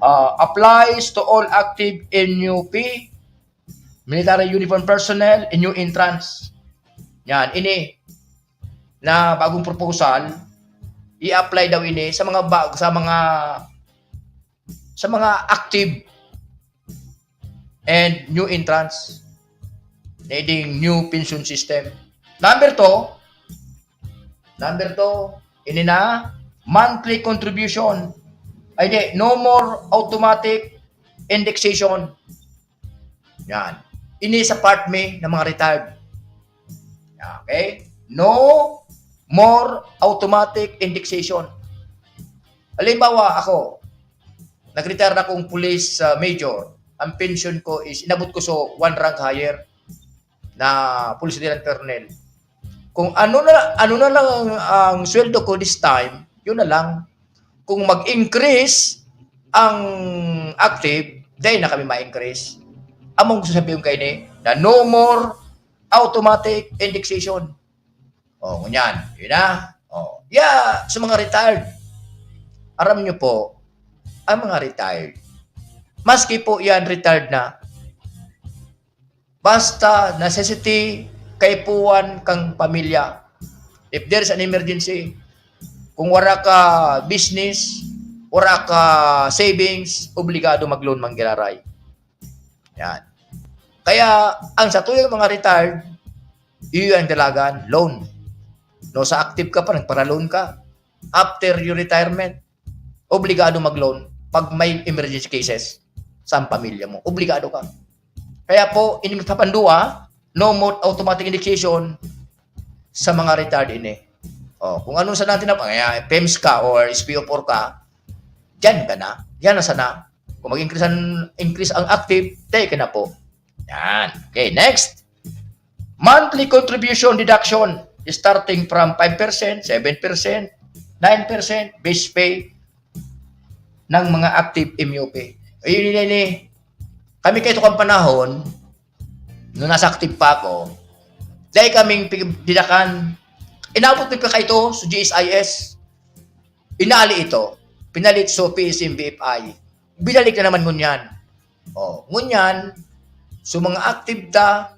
uh, applies to all active N U P, military uniform personnel, and new entrants. Yan, ini na bagong proposal, i-apply daw ini sa mga ba, sa mga sa mga active and new entrants na iding new pension system. Number two, number two, ini na monthly contribution. Ay di, no more automatic indexation. Yan. Ini sa part mi ng mga retired. Okay? No more automatic indexation. Halimbawa, ako, nag-retire na akong police uh, major. Ang pension ko is, inabot ko so one rank higher na police lieutenant colonel. Kung ano na ano na lang ang, ang sweldo ko this time, yun na lang. Kung mag-increase ang active, dahil na kami ma-increase. Among gusto sabihin kayo ni, na no more automatic indexation. O, ngunyan. Yun na. O, yeah, sa mga retired. Aram nyo po, ang mga retired, maski po yan retired na, basta necessity, kaipuhan kang pamilya. If there's an emergency, kung wala ka business, wala ka savings, obligado mag-loan manggiraray. Yan. Kaya, ang sa tuyang mga retired, iyo ang dalagan, loan. No, sa active ka pa, nagpara-loan ka. After your retirement, obligado mag-loan pag may emergency cases sa pamilya mo. Obligado ka. Kaya po, ining sa pandua, no more automatic indexation sa mga retired ini. O, kung ano sa natin na, kaya PEMS ka or S P O four ka, dyan ka na. Yan na sana. Kung mag-increase ang, increase ang active, take na po. Yan. Okay, next. Monthly contribution deduction starting from five percent, seven percent, nine percent base pay ng mga active M U P. Ayun yun, yun, eh. Kami kayo kang panahon, nung nasa active pa ako, dahil kaming pig-, didakan, inabot ko pa kayo sa G S I S. Inali ito, pinalit sa P S M B F I. Binalik na naman ngunyan. O, ngunyan, so mga active ta,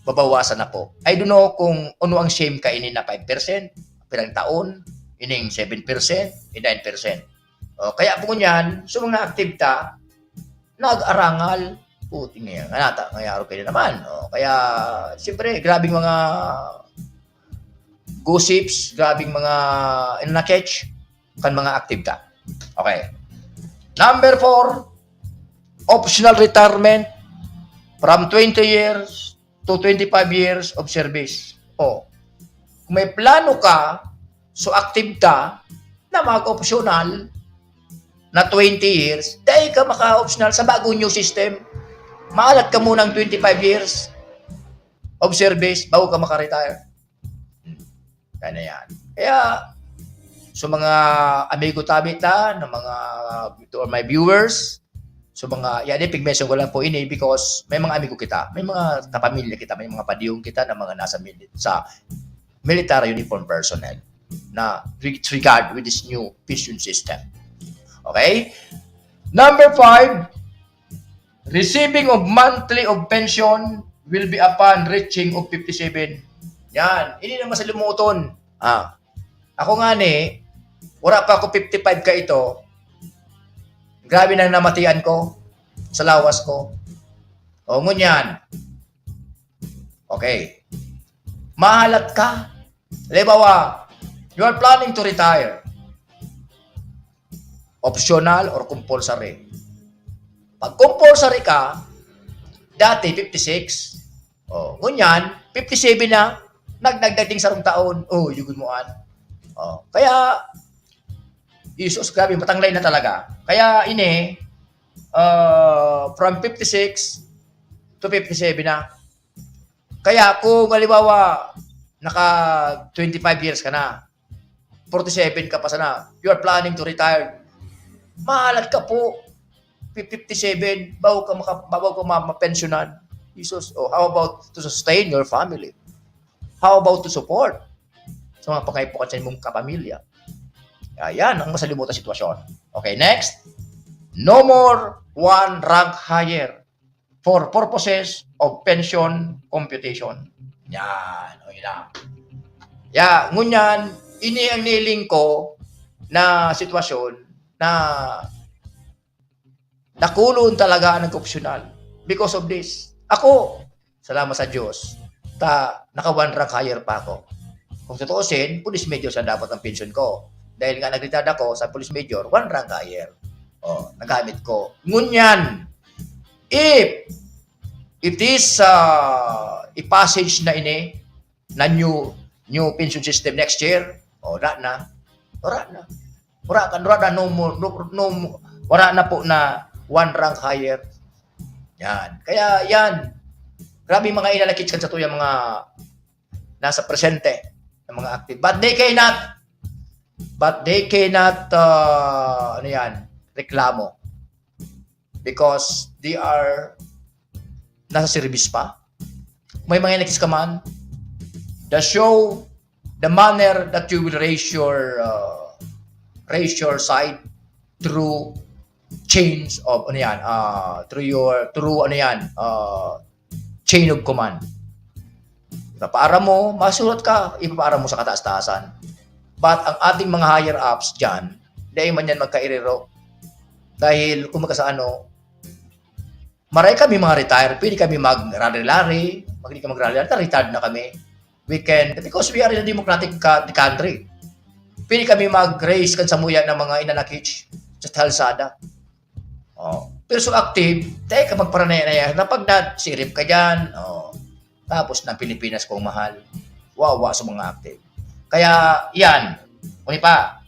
babawasan na po. I don't know kung ano ang same kaini na five percent, pirang taon, ining seven percent, nine percent. O, kaya po ngunyan, so mga active ta, nag-arangal, puti ngayon, nga nata, ngayaro kayo naman. O, kaya, siyempre, grabing mga gossips, grabing mga inanakech, kan mga active ta. Okay. Number four, optional retirement from twenty years to twenty-five years of service. O, kung may plano ka, so active ka, na mag-optional na twenty years, dahil ka maka-optional sa bagong new system. Maalat ka muna ng twenty-five years of service bago ka maka-retire. Kaya na yan. Kaya, sa mga amigo tabi ta, na mga, to all my viewers, so mga, yan, pig-mention ko lang po ini because may mga amigo kita, may mga kapamilya kita, may mga padiyong kita na mga nasa mili-, sa military uniform personnel na re-, regard with this new pension system. Okay? Number five, receiving of monthly of pension will be upon reaching of fifty-seven. Yan. Ini naman sa lumuton. Ah. Ako nga ni, wala pa ako fifty-five ka ito. Grabe na namatian ko sa lawas ko. O, ngunyan. Okay. Mahalat ka. Halimbawa, you are planning to retire. Optional or compulsory? Pag compulsory ka, dati fifty-six, oh, ngunyan, fifty-seven na, nagdagdag ding sarong taon, oh, yugod mo an. Oh, kaya, Jesus, grabe, matanglay na talaga. Kaya ini, uh, from fifty-six to fifty-seven na. Kaya kung halimbawa, naka twenty-five years ka na, forty-seven ka pa sana, you are planning to retire, mahalat ka po, fifty-seven, bago ka maka-, bago ka ma-, mapensyonan. Jesus, oh, how about to sustain your family? How about to support sa mga pangaipukan sa imong kapamilya? Ayan ang masalimutan sitwasyon. Okay, next. No more one rank higher for purposes of pension computation. Yan. O, yun na. Ya, ngunyan, ini ang niling ko na sitwasyon na nakulon talaga ang nag-optional because of this. Ako, salamat sa Diyos, ta naka one rank higher pa ako. Kung tutuusin, police major sa dapat ang pension ko. Dahil nga nag-retire ako sa police major, one rank higher. Oh, nagamit ko. Ngunyan, if it is uh, i-passage na ini, na new new pension system next year, o, wala na. Wala na. Wala ka, wala na, no more, no, no, wala na po na one rank higher. Yan. Kaya yan, grabe mga inalakit kan sa tuya mga nasa presente ng mga active. But they cannot, but they cannot, uh, ano yan, reklamo. Because they are nasa serbis pa. May mga inakis ka man. The show, the manner that you will raise your, uh, raise your side through change of, ano yan, uh, through your, through, ano yan, uh, chain of command. Ipapaaram mo, masurat ka, ipapaaram mo sa kataas-taasan. But ang ating mga higher ups dyan, dahil man yan magkairiro. Dahil kung magkasaano, maray kami mga retire, pwede kami mag-rally-rally, pwede kami mag-rally-rally, retired na kami. We can, because we are in a democratic ca-, country. Pwede kami mag-raise kan samuya ng mga inanakich sa kalsada. Oh. Pero so active, tayo ka magparanaya-naya. Napag na, sirip ka dyan. Oh. Tapos na Pilipinas kong mahal. Wawa sa mga active. Kaya, yan. Kung pa,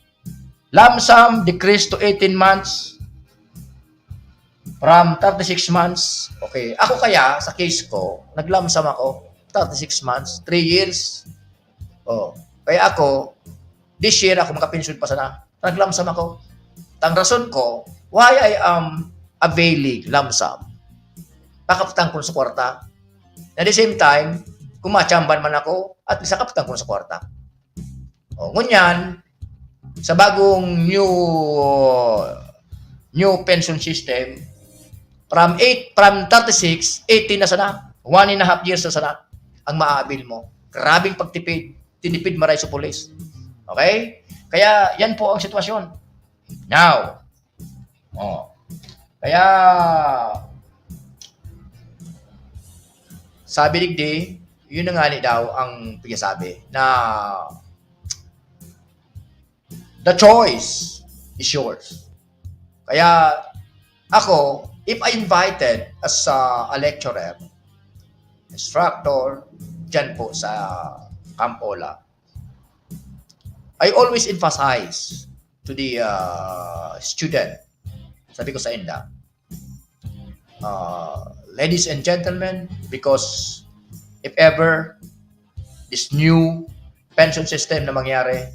lump sum decrease to eighteen months from thirty-six months. Okay. Ako kaya, sa case ko, nag-lump sum ako, thirty-six months, three years. Oh. Kaya ako, this year ako makapensyon pa sana. Nag-lump sum ako. Ang rason ko, why I am availing lump sum. Pakaptang ko sa kwarta. At the same time, kung machamban man ako, at least nakaptang ko sa kwarta. O, ngunyan, sa bagong new, new pension system, from eight, from thirty-six, eighteen na sana, one and a half years na sana ang maaabil mo. Grabing pagtipid, tinipid maray sa pulis. Okay? Kaya yan po ang sitwasyon. Now, oh, kaya sabi digdi, yun na nga ni daw ang pinasabi na the choice is yours. Kaya ako, if I invited as a, a lecturer, instructor, dyan po sa Camp Ola, I always emphasize to the uh, student, sabi ko sa inda, uh, ladies and gentlemen, because if ever this new pension system na mangyari,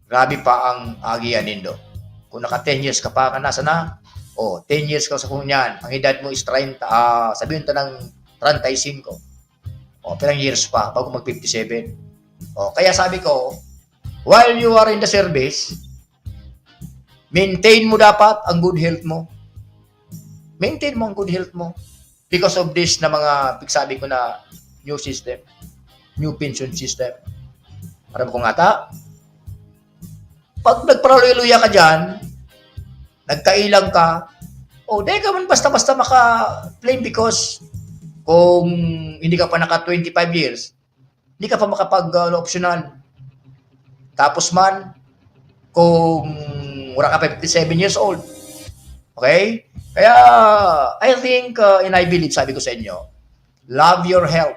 grabe pa ang agihan nindo. Kung naka ten years ka pa, ka nasa na, o ten years ka sa kung yan, ang edad mo is treinta, ah, sabihin ta ng treinta y cinco. O, pirang years pa, bago mag fifty-seven. O, kaya sabi ko, while you are in the service, maintain mo dapat ang good health mo. Maintain mo ang good health mo. Because of this na mga, pigsabi ko na, new system, new pension system. Aram ko nga ta, pag nagparaluya-luya ka dyan, nagkailang ka, o di ka man basta-basta maka-claim because kung hindi ka pa naka twenty-five years, hindi ka pa makapag, ah, optional. Tapos man, kung wala ka pa fifty-seven years old, okay? Kaya, I think, uh, and I believe, sabi ko sa inyo, love your health.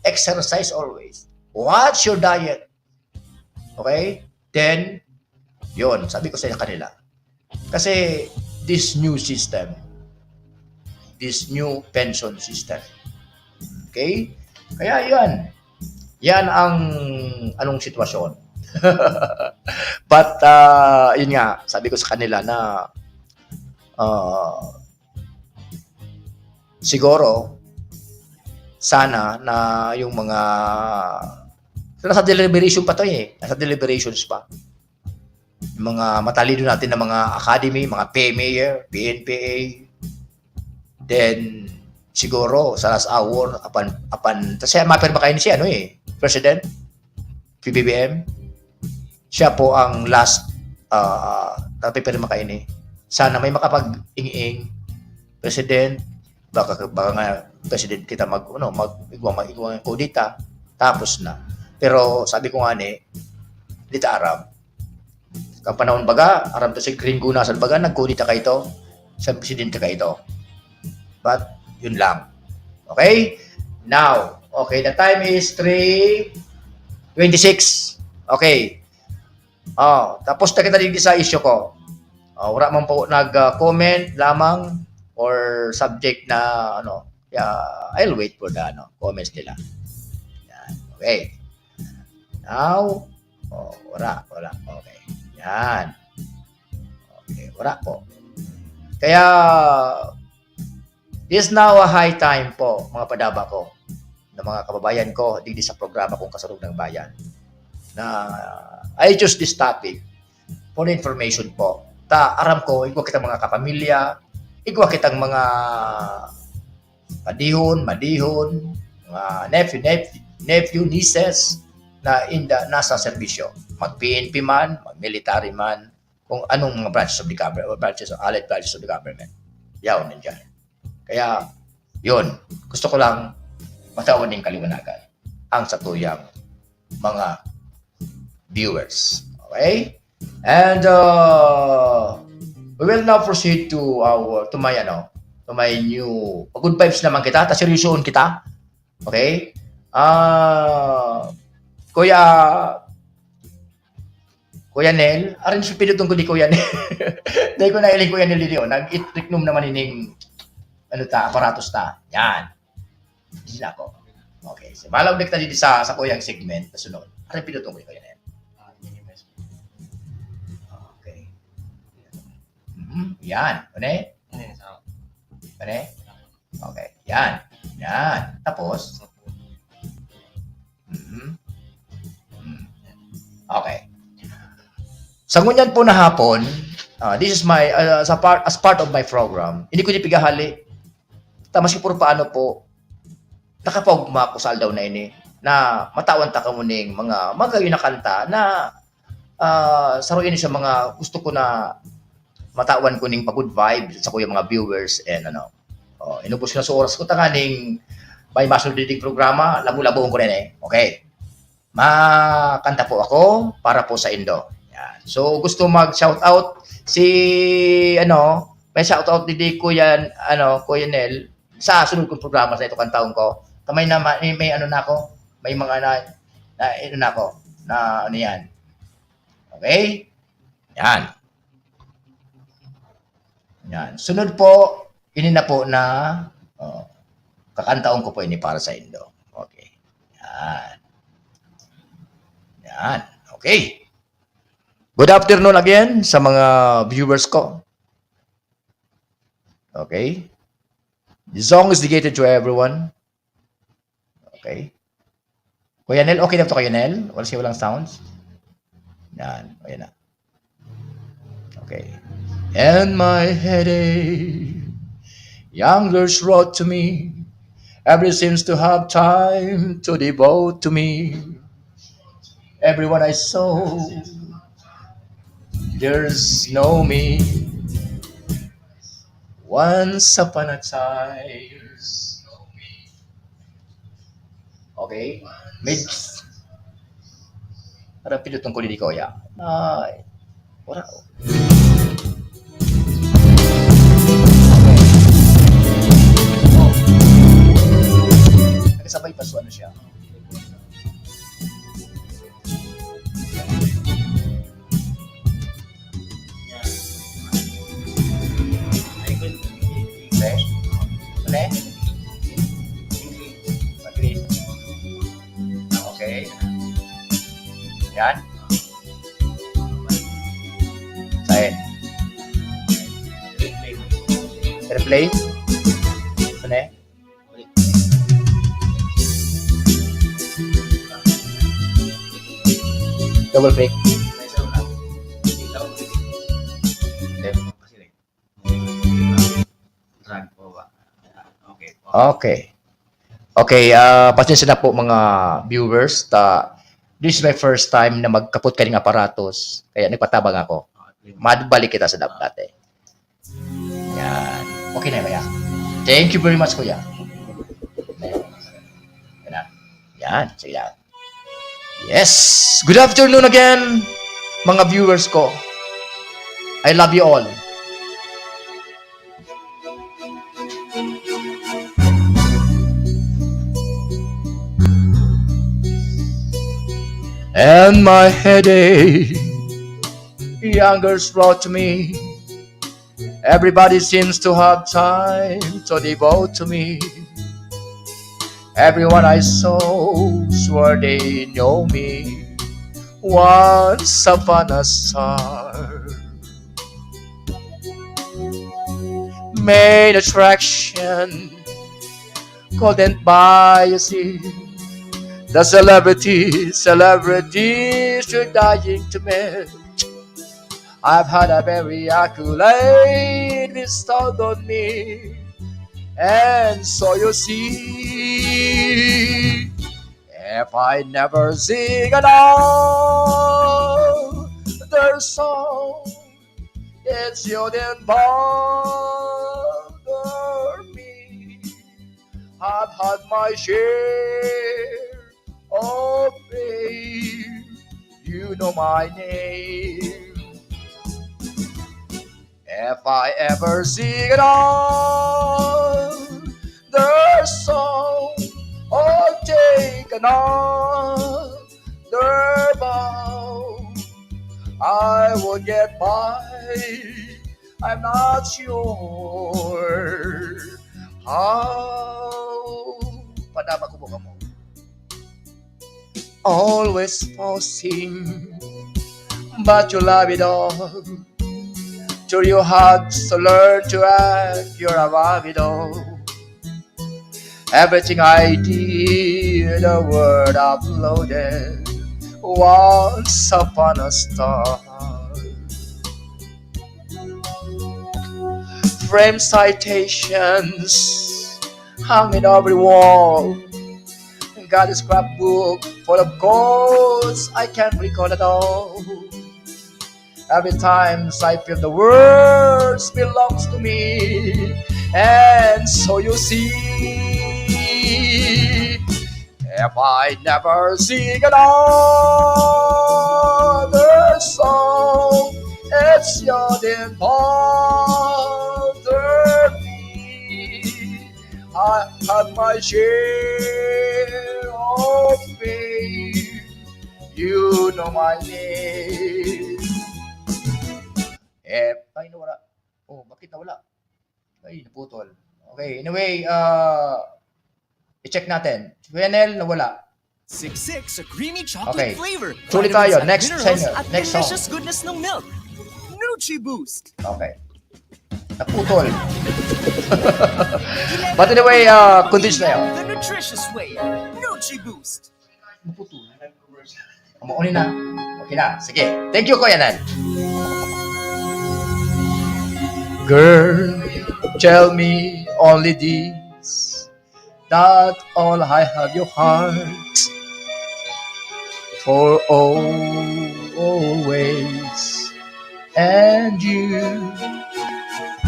Exercise always. Watch your diet. Okay? Then, yun, sabi ko sa kanila. Kasi, this new system, this new pension system. Okay? Kaya yan. Yan ang anong sitwasyon. But, uh, yun nga, sabi ko sa kanila na, uh, siguro, sana na yung mga, nasa deliberation pa to eh. Nasa deliberations pa. Yung mga matalino natin na mga academy, mga P M A, P N P A. Then, siguro, sa last hour, apan, apan, kasi mapirma kayo ni si ano eh, President, P B B M. Siya po ang last, ah, napipirma kayo ni. Sana may makapag-ing-ing, President, baka, baka nga, President kita mag, ano, mag, igwa, mag, igwa ng kudita, tapos na. Pero sabi ko nga ni, di ta aram. Kan panahon baga, aram ta si Gringo na sa baga, nagkudita kayo ito, sa presidente kayo ito. But, yun lang. Okay? Now, okay, the time is three twenty-six. Okay. Oh, tapos na kita digdi sa issue ko. Oh, wala man po nag-comment lamang or subject na ano. Yeah, I'll wait for the ano, comments nila. Yan. Okay. Now, oh, wala, wala. Okay. Yan. Okay, wala po. Kaya, it's now a high time po, mga padaba ko, na mga kababayan ko, digdi sa programa kong Kasurog ng Bayan, na I choose this topic for information po. Ta, aram ko, igwa kitang mga kapamilya, igwa kitang mga padihon, madihon, mga nephew, nephew, nephew, nieces na in the, nasa serbisyo. Mag-P N P man, mag-military man, kung anong mga branches of the government, branches, allied branches of the government. Yaw, nandiyan. Kaya, yun. Gusto ko lang matawan ng kaliwanagan ang satuyang mga viewers. Okay? And, uh, we will now proceed to our, to my, ano, to my new, good vibes naman kita, ta seryosoon kita. Okay? Ah, Kuya, Kuya Nel, arin si pinuton ko ni Kuya Nel. Dahil ko nailing Kuya Nel dito, nag-itriknom naman ining, ano ta, aparatos ta. Yan. Di na ako. Okay. So, malaw na kita dito sa, sa kuyang segment na sunod. Arin pinuton ko ni Kuya Nel. Okay. Mhm. Yan. Ano eh? Ano eh? Okay. Yan. Yan. Tapos? Mhm. Mm. Okay. Sa ngunyan po na hapon, ah, this is my, ah, sa part, as part of my program, hindi ko ni pigahali. Ta, maski puro paano po, nakapaugma ako sa aldaw na ini, na matawan ta kamo ning mga magayon na kanta na, ah, saro ini sa mga gusto ko na matawan ko ning pa-good vibe sa kuya mga viewers and ano. Oh, inubos ko na sa oras ko, tanganing may masunod digdi programa, labo-laboon ko rin eh. Okay. Makanta po ako para po sa indo. Yan. So, gusto mag-shout out si, ano, may shout out digdi Kuya, ano, Kuya Nel, sa sunod kong programa sa ito kantahon ko. Kamay na ma-, may, may ano na ako, may mga na, na, ano na ako, na ano yan. Okay? Yan. Yan. Sunod po, ini na po na, oh, kakantahon ko po ini para sa indo. Okay. Yan. Yan. Okay. Good afternoon again sa mga viewers ko. Okay. The song is dedicated to everyone. Okay. Kuya Nel, okay lang to, Kuya Nel? Wala siya, walang sounds? Yan. Ayan na. Okay. And my headache, young girls wrote to me, every seems to have time to devote to me. Everyone I saw There's no me. Once upon a time. Okay? Med-, parang pinutong ko ni Koya. Ay, wala. Okay. Oh. Nagkasabay pa, so ano siya? Pre? Pre? Agree. Okay. Yan. Saan? Replay? Pre? Double click. Hindi. Drag po ba? Okay po. Okay. Okay, ah, pasensya na po mga viewers. Ta, this is my first time na magkapot kaning aparatos. Kaya nagpatabang ako. Mabalik kita sa dap-, dati. Yan. Okay na ba yan? Thank you very much, Kuya. Yan na. Yan. Sige na. Yes. Good afternoon again, mga viewers ko. I love you all. And my headache, youngers brought to me. Everybody seems to have time to devote to me. Everyone I saw swore they know me once upon a star. Main attraction couldn't buy a seat. The celebrity, celebrities you're dying to meet. I've had a very accolade bestowed on me, and so you see, if I never sing another song, it shouldn't bother me. I've had my share of pain. You know my name. If I ever sing another song or take another bow, I won't get by. I'm not sure how. Padama ko po kamo. Always posing, but you love it all. Through your hugs, to learn to act, you're above it all. Everything I did, a word uploaded, once upon a star. Frame citations hanging every wall. Got a scrapbook full of quotes I can't recall at all. Every time I feel the words belongs to me, and so you see, if I never sing another song, it shouldn't bother me. I had my share of pain. You know my name. Eh, ay, nawala. Oh, bakit nawala? Ay, naputol. Okay, anyway, ah, i-check natin. Si Kuya Nel, nawala. Siksik sa creamy chocolate Okay. flavor. Tuloy Vitamins tayo. at Next minerals singer. at Next song. delicious goodness ng milk. Nutriboost. Okay. Naputol. But anyway, uh, condition na yun. The nutritious way. Nutriboost. Naputol. Umuunin na. Okay na. Sige. Thank you, Kuya Nel. Girl, tell me only this, that all I have your heart for always. And you.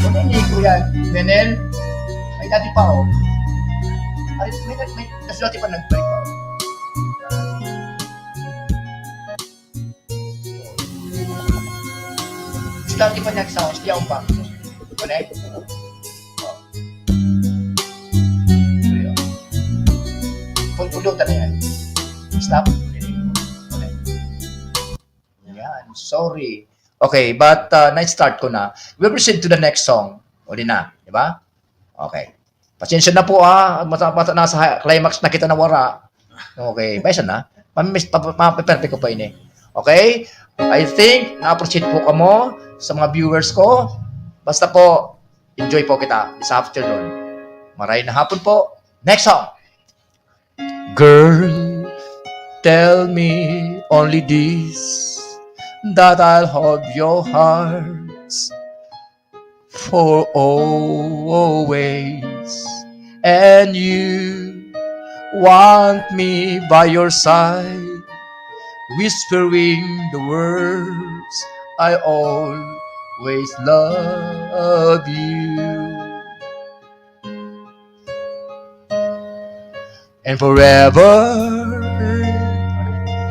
Ano ni Kuya Nenel? May dati pa, oh. Ay, may, may, mas dati pa nagbalik pa. Mas dati pa nagsa-, mas diyaw pa. Connect. Oh. Ayun. Pul-, pulutan na yan. Stop. Connect. Yan. Sorry. Okay, but, uh, na-start ko na. We'll proceed to the next song. Uli na, di ba? Okay. Pasensya na po, ah. Mata-, mata-, nasa hi-, climax na kita nawara. Okay, paisa na. Mamimis-, pa-, pa-, mape-perfect ko pa ini. Okay? I think na-appreciate po kamo sa mga viewers ko. Basta po, enjoy po kita this afternoon. Maray na hapon po. Next song. Girl, tell me only this, that I'll hold your hearts for always. And you want me by your side, whispering the words, "I always love you." And forever,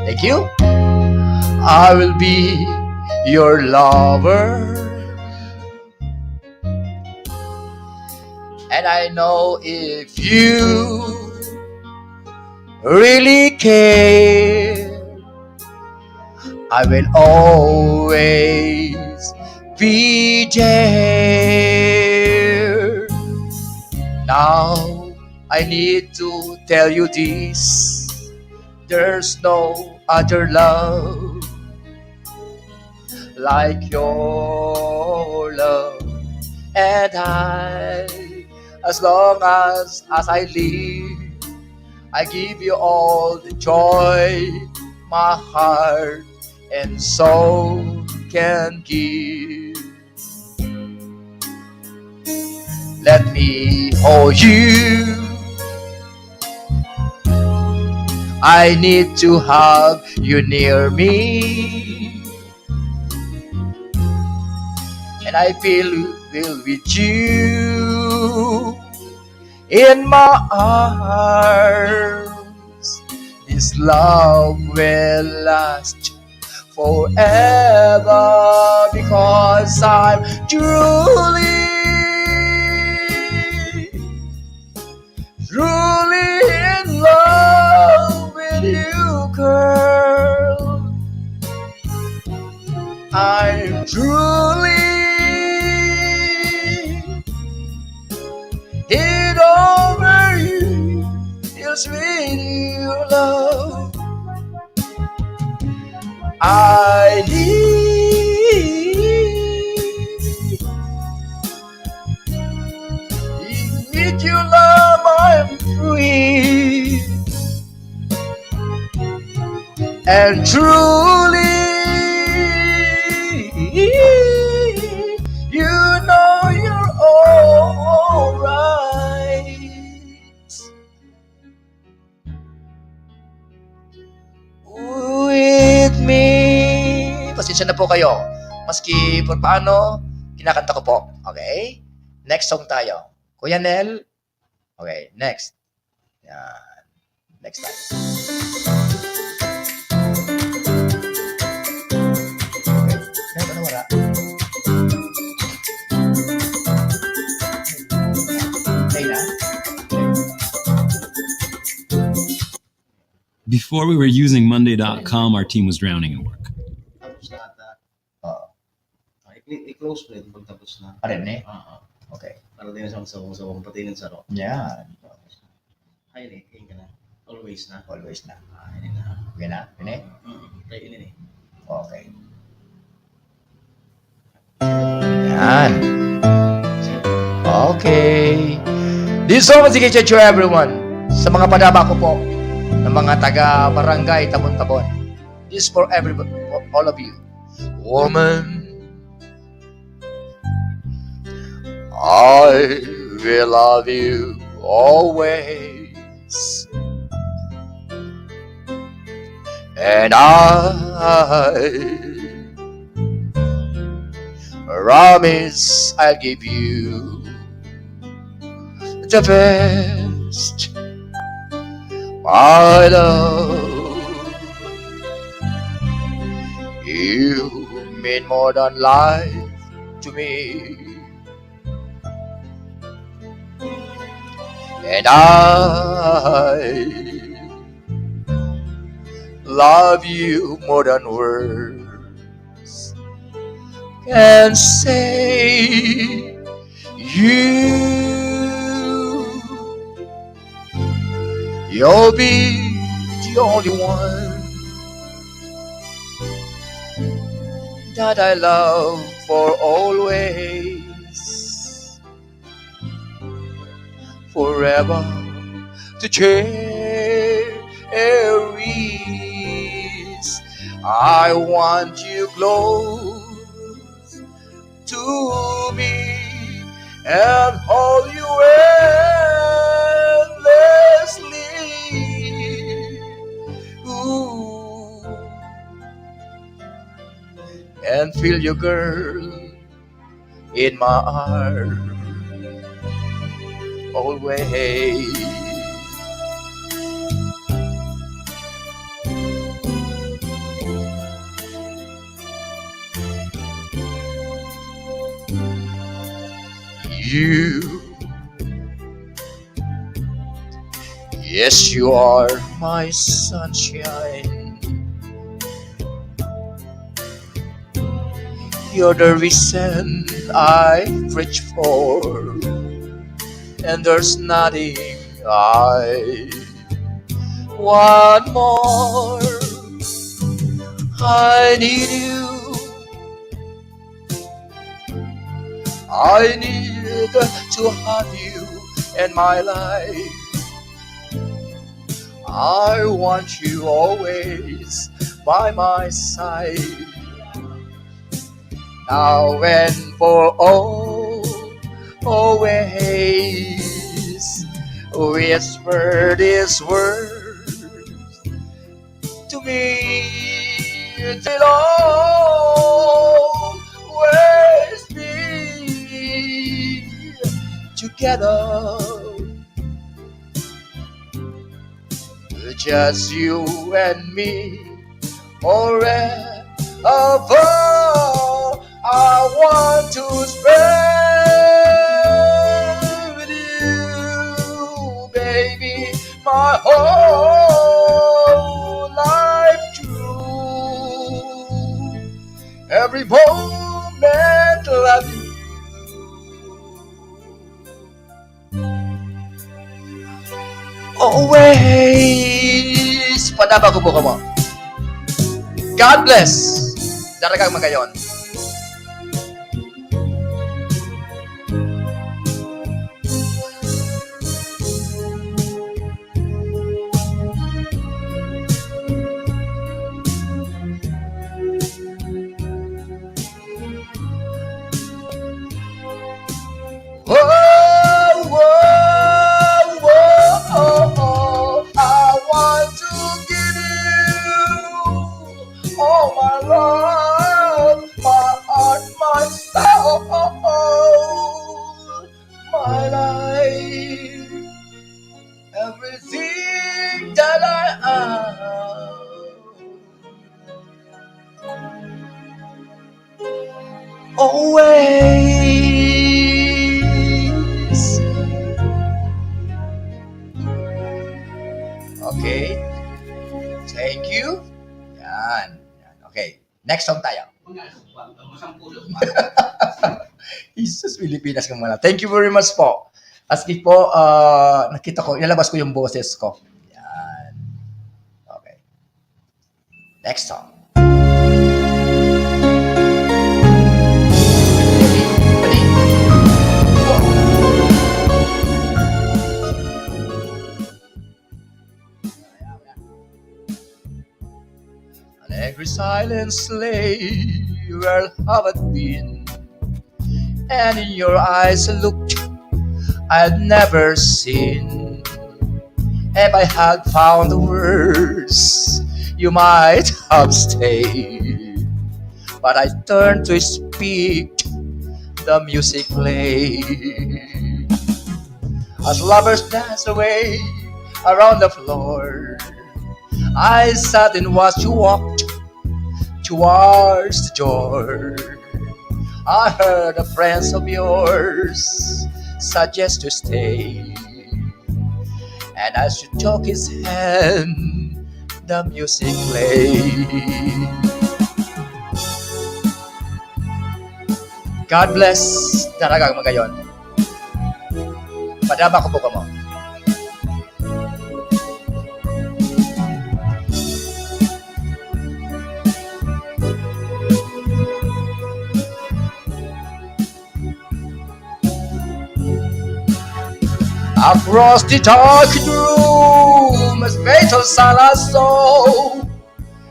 thank you, I will be your lover. And I know if you really care, I will always be there. Now, I need to tell you this. There's no other love like your love. And I, as long as, as I live, I give you all the joy my heart and soul can give. Let me hold you. I need to have you near me. And I feel well with you in my arms. This love will last forever because I'm truly, truly in love with you, girl. I'm truly in over you, feels with your love. I need, with your love I'm free. And truly, you know you're alright. With me. Pasensya na po kayo. Maski por paano, kinakanta ko po. Okay? Next song tayo. Kuya Nel. Okay, next. Yan. Next time. Okay. Meron ka na wala? Okay na? Before we were using Monday dot com, our team was drowning in work. Tapos na ata. Oo. Ah, i- i-close mo ito pagtapos na. Ano ni? Ah, ah. Okay. Para din sa sa sa pati ng saro. Yan. Ay, ni, yun ka na. Always na. Always na. Ah, yun na. Okay na? Ini? Mm, tayo ini ni. Okay. Yan. Okay. This song is dedicated to everyone. Sa mga padaba ko po, ng mga taga Barangay Tabon-Tabon. This is for everybody, for all of you. Woman, I will love you always. And I Promise I'll give you the best, my love. You mean more than life to me. And I love you more than words can say. You, you'll be the only one that I love for always, forever to cherish. I want you close to me and hold you endlessly. Ooh. And feel you, girl, in my arms always. You, yes, you are my sunshine. You're the reason I reach for, and there's nothing I want more. I need you. I need to have you in my life. I want you always by my side. Now and for all, always. Whisper these words to me. Till always be together. Just you and me forever. I want to spend with you, baby, my whole life through. Every moment love you. Always! Padaba ko po kamo. God bless! Daragang magayon. Oh, oh, oh, oh, oh. I want to give you all my love, my heart, my soul, my life, everything that I am. Always. Okay. Thank you. Yan. Yan. Okay. Next song tayo. Jesus, Pilipinas ka muna. Thank you very much po. Aski po, ah, nakita ko, ilalabas ko yung boses ko. Yan. Okay. Next song. An angry silence lay where have I been, and in your eyes a look I'd never seen. If I had found the words, you might have stayed. But I turned to speak the music played. As lovers dance away around the floor, I sat and watched you walk towards the door. I heard a friend of yours suggest to stay. And as you took his hand, the music played. God bless, Daragang Magayon. Padama ko po kamo. Across the dark room, as fatal silence, so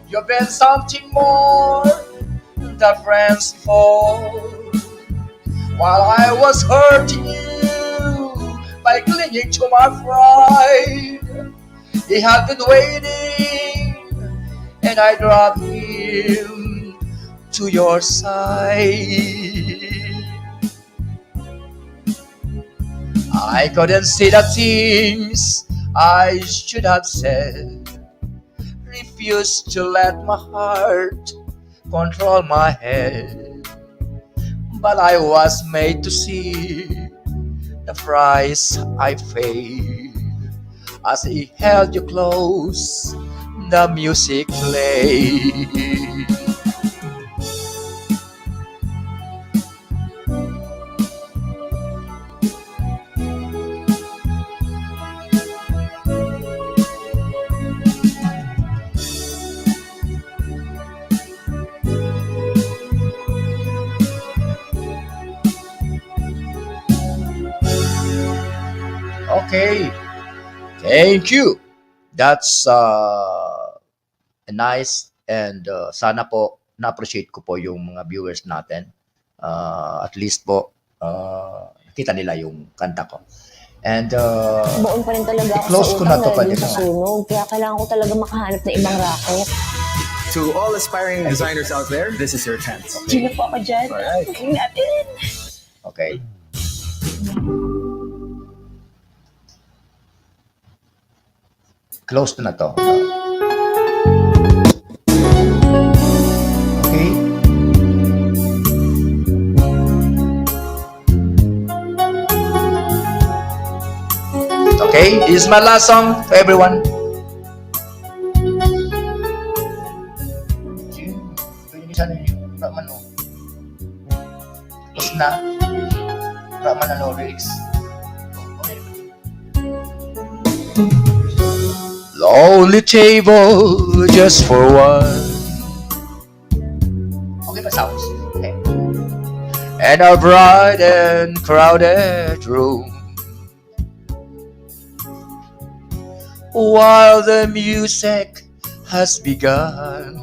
you've been something more than friends before. While I was hurting you by clinging to my pride, he had been waiting, and I dragged him to your side. I couldn't see the things I should have said. Refused to let my heart control my head. But I was made to see the price I paid. As he held you close, the music played. Okay. Thank you. That's uh, nice and uh, sana po na-appreciate ko po yung mga viewers natin. Uh, at least po, uh, nakita nila yung kanta ko. And uh, Baon pa rin talaga ako i-close sa ko na utang to, dahil pwede dun sa ba? sunog. Kaya kailangan ko talaga makahanap ng ibang racket. To all aspiring designers out there, this is your chance. Sino po ako dyan? Alright. Tingnan natin. Okay. Close na to. Okay. Okay, this is my last song to everyone. Pwede ni sana yung Raman o. Tapos na. Raman na lyrics. Lonely table just for one. Okay ba sounds? Okay. And a bright and crowded room. While the music has begun,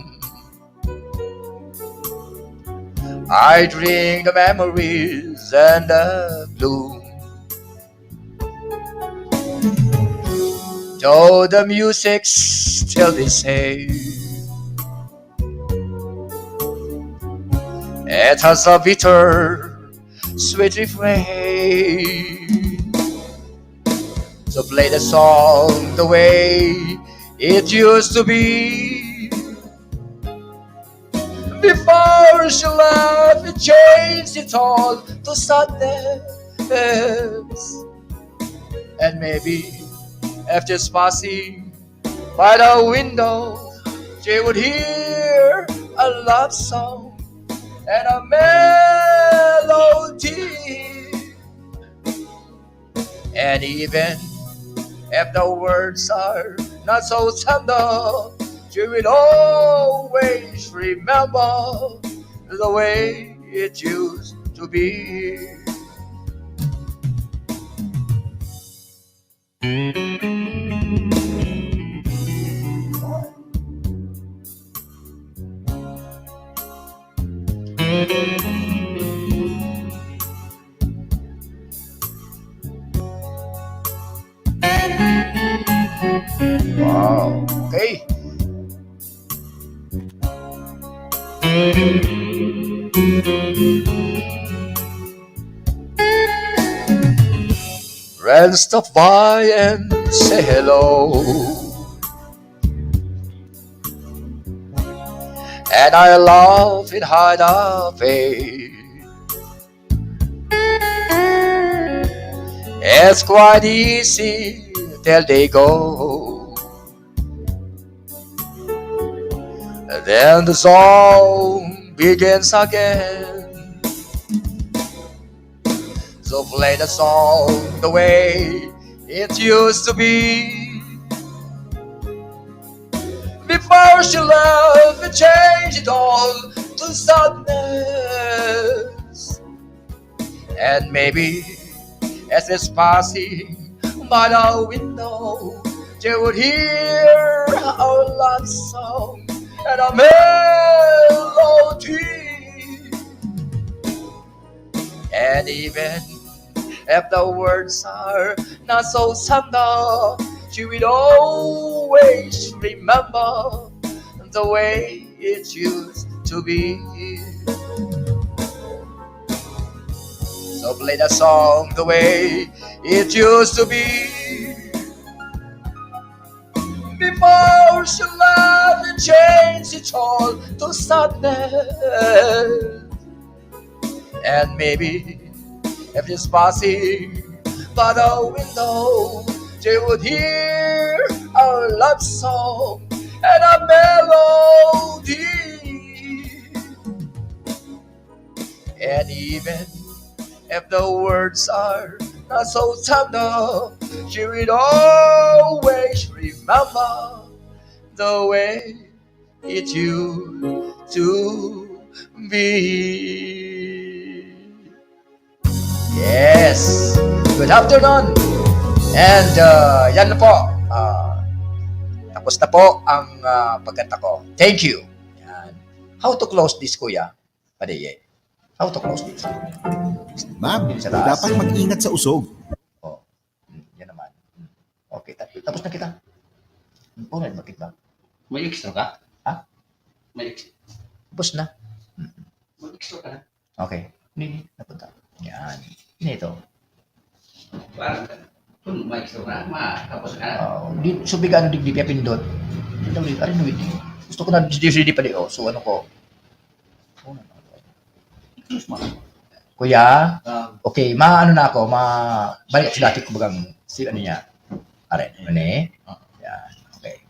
I drink the memories and the gloom. Though the music's still the same, it has a bitter, sweet refrain. So play the song the way it used to be. Before she left, it changed it all to sadness. And maybe, if just passing by the window, she would hear a love song and a melody. And even if the words are not so tender, she will always remember the way it used to be. Wow. Okay. Friends stop by and say hello. And I laugh and hide away. It's quite easy till they go. Then the song begins again. So play the song the way it used to be. Before she left, we changed it all to sadness. And maybe as it's passing by the window, you would hear our love song and a melody. And even if the words are not so tender, you will always remember the way it used to be. So play the song the way it used to be. Before she left and changed it all to sadness. And maybe if she's passing by the window, she would hear our love song and a melody. And even if the words are not so tender, she will always remember the way it used to be. Yes. Good afternoon. And uh, yan na po. Uh, tapos na po ang uh, pagkanta ko. Thank you. Yan. How to close this, kuya? Padaye. How to close this? Ma'am, dapat mag-ingat sa usog. Oh. Hmm, yan naman. Hmm. Okay, tapos na kita. Ang pangit, bakit ba? May extra ka? Ha? May extra. Tapos na. Mag-extra ka na. Okay. Hindi, napunta. Yan. Nito. Parang, kung may extra ka na, ma, tapos ka na. Uh, di, so, bigaan digdi, kaya pindot. Ano, ano, ano, gusto ko na di, di, di pa di, oh. So, ano ko? Kuya, okay, maano na ako, ma balik sa dati ko bagang si ano niya. Are, ano eh? Yan, okay.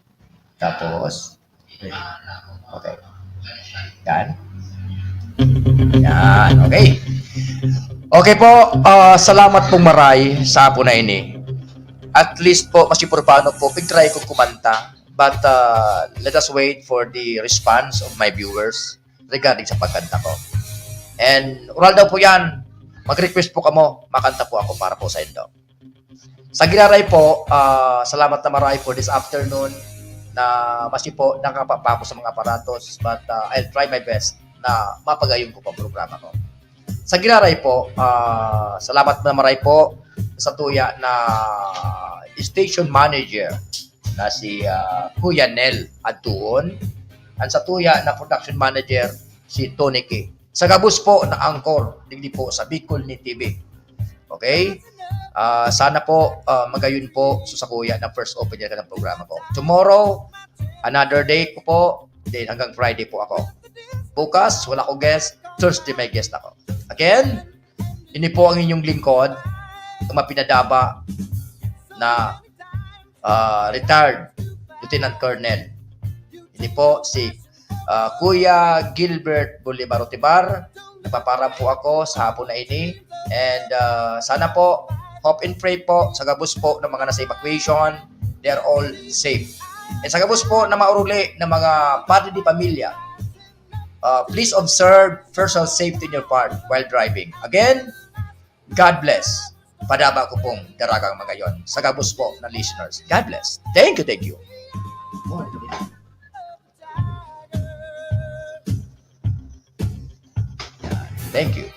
Tapos, okay. Yan. Yan, okay. Okay po, uh, salamat pong maray sa hapon na ini. At least po, kasi por paano po, pag-try ko kumanta. But uh, let us wait for the response of my viewers regarding sa pagkanta ko. And oral daw po yan, mag-request po kamo, makanta po ako para po sa indo. Sa giraray po, uh, salamat na maray for this afternoon na masi po nakapapa ako sa mga aparatos, but uh, I'll try my best na mapagayon ko po ang programa ko. Sa giraray po, uh, salamat na maray po sa tuya na station manager na si uh, Kuya Nel Adtuon, ang sa tuya na production manager si Tony K. Sa gabos po na anchor, digdi po sa Bicol ni T V. Okay? Uh, sana po uh, magayon po so sa kuya na first opener ka ng programa ko. Tomorrow, another day ko po. Then hanggang Friday po ako. Bukas, wala ko guest. Thursday may guest ako. Again, ini po ang inyong lingkod, ang mapinadaba na uh, retired Lieutenant Colonel. Ini po si uh, Kuya Gilbert Bolivar Otibar. Nagpaparam po ako sa hapon na ini. And uh, sana po, hope and pray po sa gabos po ng mga nasa evacuation, they are all safe. And sa gabos po na mauruli ng mga padre de pamilya, uh, please observe personal safety in your part while driving. Again, God bless. Padaba ko pong daragang magayon sa gabos po na listeners. God bless. Thank you, thank you. Thank you.